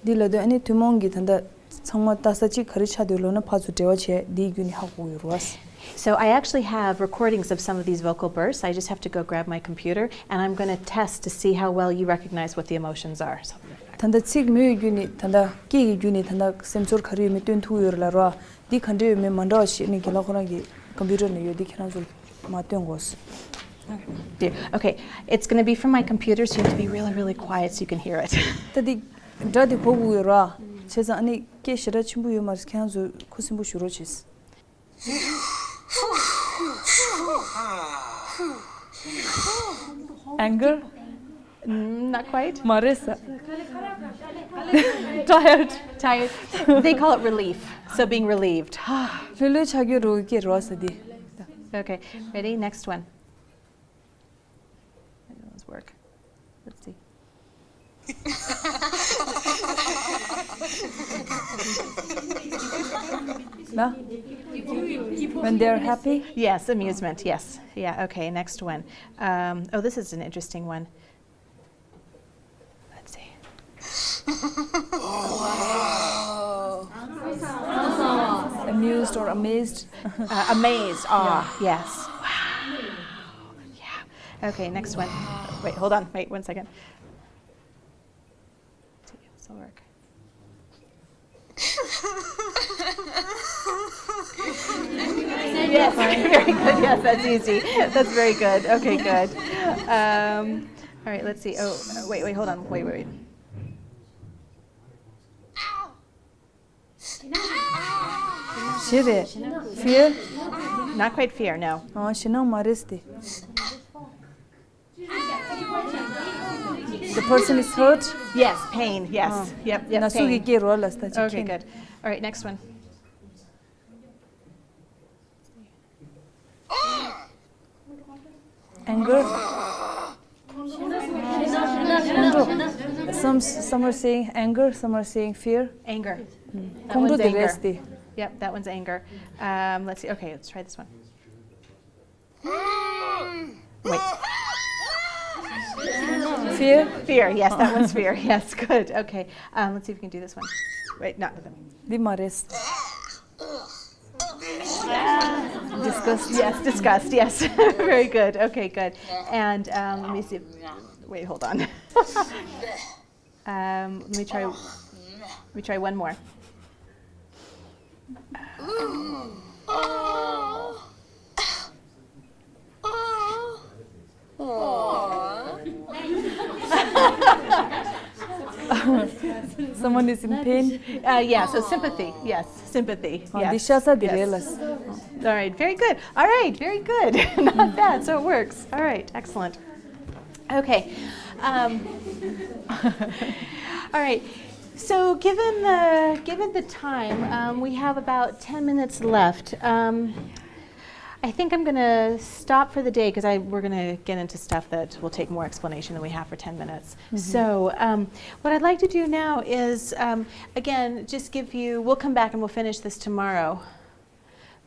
འདི་ལ་དོན་ཨ་ནི་ཐུན་མོང་གི་ད་ལྟ་ཚང་མ་ལྟ་ས་གཅིག་ག་རེ་ཆགས་འདུག་ལབ་ན། ཕར་ཚུར་འབྲེལ་བ་བྱས་འདིའི་བརྒྱུད་ནས་ཧ་གོ་གི་ཡོད་རེད། So I actually have recordings of some of these vocal bursts. I just have to go grab my computer, and I'm going to test to see how well you recognize what the emotions are. So I'll be right back. ད་ལྟ་ཚིག་མོས་བརྒྱུད་ནས་ད་ལྟ་སྐད་ཀྱི་བརྒྱུད་ནས་ད་ལྟ་སེམས་ཚོར་ག་རེ་ཡོད་མེད་སྟོན་ཐུབ་ཡོད་རེད་ལབ་ར། འདི་ག་འདྲ་ཡོད་མེད་མ་འདྲ་བ་ཞིག་ནི་རྒན་ལགས་ཁོ་རང་གི་ཀམ་པུ་ཊར་ནང་ཡོད། འདི་ཁྱེད་རང་ཚོ་མར་སྟོན་དགོས། Dear. Okay, it's going to be from my computer, so you have to be really, really quiet so you can hear it. ད་འདི་སྒྲ་འདི་གོ་དགོས་ཡོད་ར། བྱས་ཙང་ཨ་ནི་སྐད་ཞེ་དྲག་ཆེན་པོ་ཡོད་མ་རེད། ཁྱེད་རང་ཚོ་ཁུ་སིམ་པོ་བཞུགས་རོགས་བྱེད། Anger? Mm, not quite. མ་རེད་ས། Tired. Tired. They call it relief. So being relieved. ལྷོད་ལྷོད་ཆགས་རྒྱུ་རོ་སྐད་རོ་ས་འདི། Okay, ready? Next one. It does work. Let's see. ན། When they're happy. Yes, amusement, yes. Yeah, okay, next one. Um, oh, this is an interesting one. Let's see. Amused or amazed. Uh, amazed, awe, yes. Wow. Yeah. Okay, next one. Wait, hold on. Wait one second. Let's see if this will work. Yes, very good. Yes, that's easy. That's very good. Okay, good. Um, all right, let's see. Oh, wait, wait, hold on. Wait, wait, wait. ཞེ་རེད། Fear. Not quite fear, no. ཨ་ཞེད་སྣང་མ་རེད་དེ། The person is hurt. Yes, pain, yes. Yep, yep. ན་སུ་གི་Pain. སྐད་རོ་ལ་ས་ཅིག Okay, good. All right, next one. Anger. Some some are saying anger, some are saying fear. Anger. ཁོང་ཁྲོ་དེ་རེད་དེ། Yep, that one's anger. Um, let's see. Okay, let's try this one. Wait. Fear. Fear. Yes, that one's fear. Yes, good. Okay. Um, let's see if we can do this one. Wait, not that one. འདི་མ་རེད། Disgust. Yes, disgust. Yes. Very good. Okay, good. And um, let me see. Wait, hold on. Um, let me try. Let me try one more. Someone is in pain. Uh, yeah, so sympathy, yes, sympathy. ཨ་Yes. འདི་ཤ་ཚ་འདི་རེད་ལ། All right, very good. All right, very good. Not bad, so it works. All right, excellent. Okay. Um, all right. So, given the given the time, um, we have about ten minutes left. Um, I think I'm going to stop for the day because we're going to get into stuff that will take more explanation than we have for ten minutes. So, um, what I'd like to do now is, um, again, just give you, we'll come back and we'll finish this tomorrow.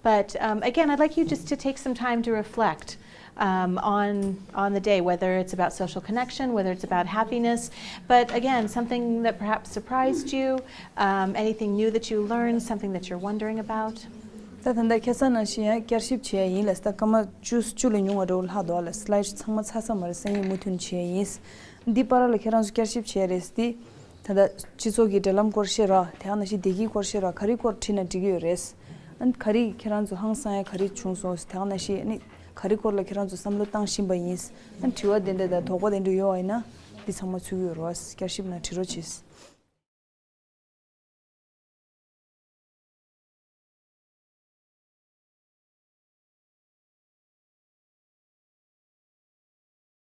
But um, again, I'd like you just to take some time to reflect um, on, on the day, whether it's about social connection, whether it's about happiness. But again, something that perhaps surprised you, um, anything new that you learned, something that you're wondering about. ད་ད་ལྟ་ཁ་སང་ནང་བཞིན་ཡང་བསྐྱར་ཞིབ་བྱས་ཡིན་ལ། ད་སྐར་མ་བཅུ་བཅུ་ལས་ཉུང་བ་འགྲོ་ལྷག་འདུག་ལ། སི་ལའེ་ཌི་ཚང་མ་ཚར་ས་མ་རེད། སང་ཉིན་མུ་མཐུད་བྱས་ཡིན། འདི་བར་ལ་ཁྱེད་རང་ཚོ་བསྐྱར་ཞིབ་བྱས་རེད་དེ། ད་ལྟ་སྤྱི་ཚོགས་ཀྱི་འབྲེལ་ལམ་སྐོར་བཤད་ར། དེ་ཡང་ནང་བཞིན་བདེ་སྐྱིད་སྐོར་བཤད་ར། ག་རེ་སྐོར་བྲིས་ན་འགྲིག་གི་ཡོད་རེད། ཨ་ནི་ག་རེ་ཁྱེད་རང་ཚོ་ཧང་སང་ཡ་ག་རེ་བྱུང་སོང་། དེ་ཡང་ནང་བཞིན་ཨ་ནི་ག་རེ་སྐོར་ལ་ཁྱེད་རང་ཚོ་བསམ་བློ་བཏང་བཞིན་པ་ཡིན། ཨ་ནི་དྲི་བ་དེ་འདྲ་དང་དོགས་པ་དེ་འདྲ་ཡོད་པ་ཡིན་ན་འདི་ཚང་མ་ཚུད་ཀྱི་ཡོད་རེད་བ། བསྐྱར་ཞིབ་ནང་དྲི་རོགས་གྱིས།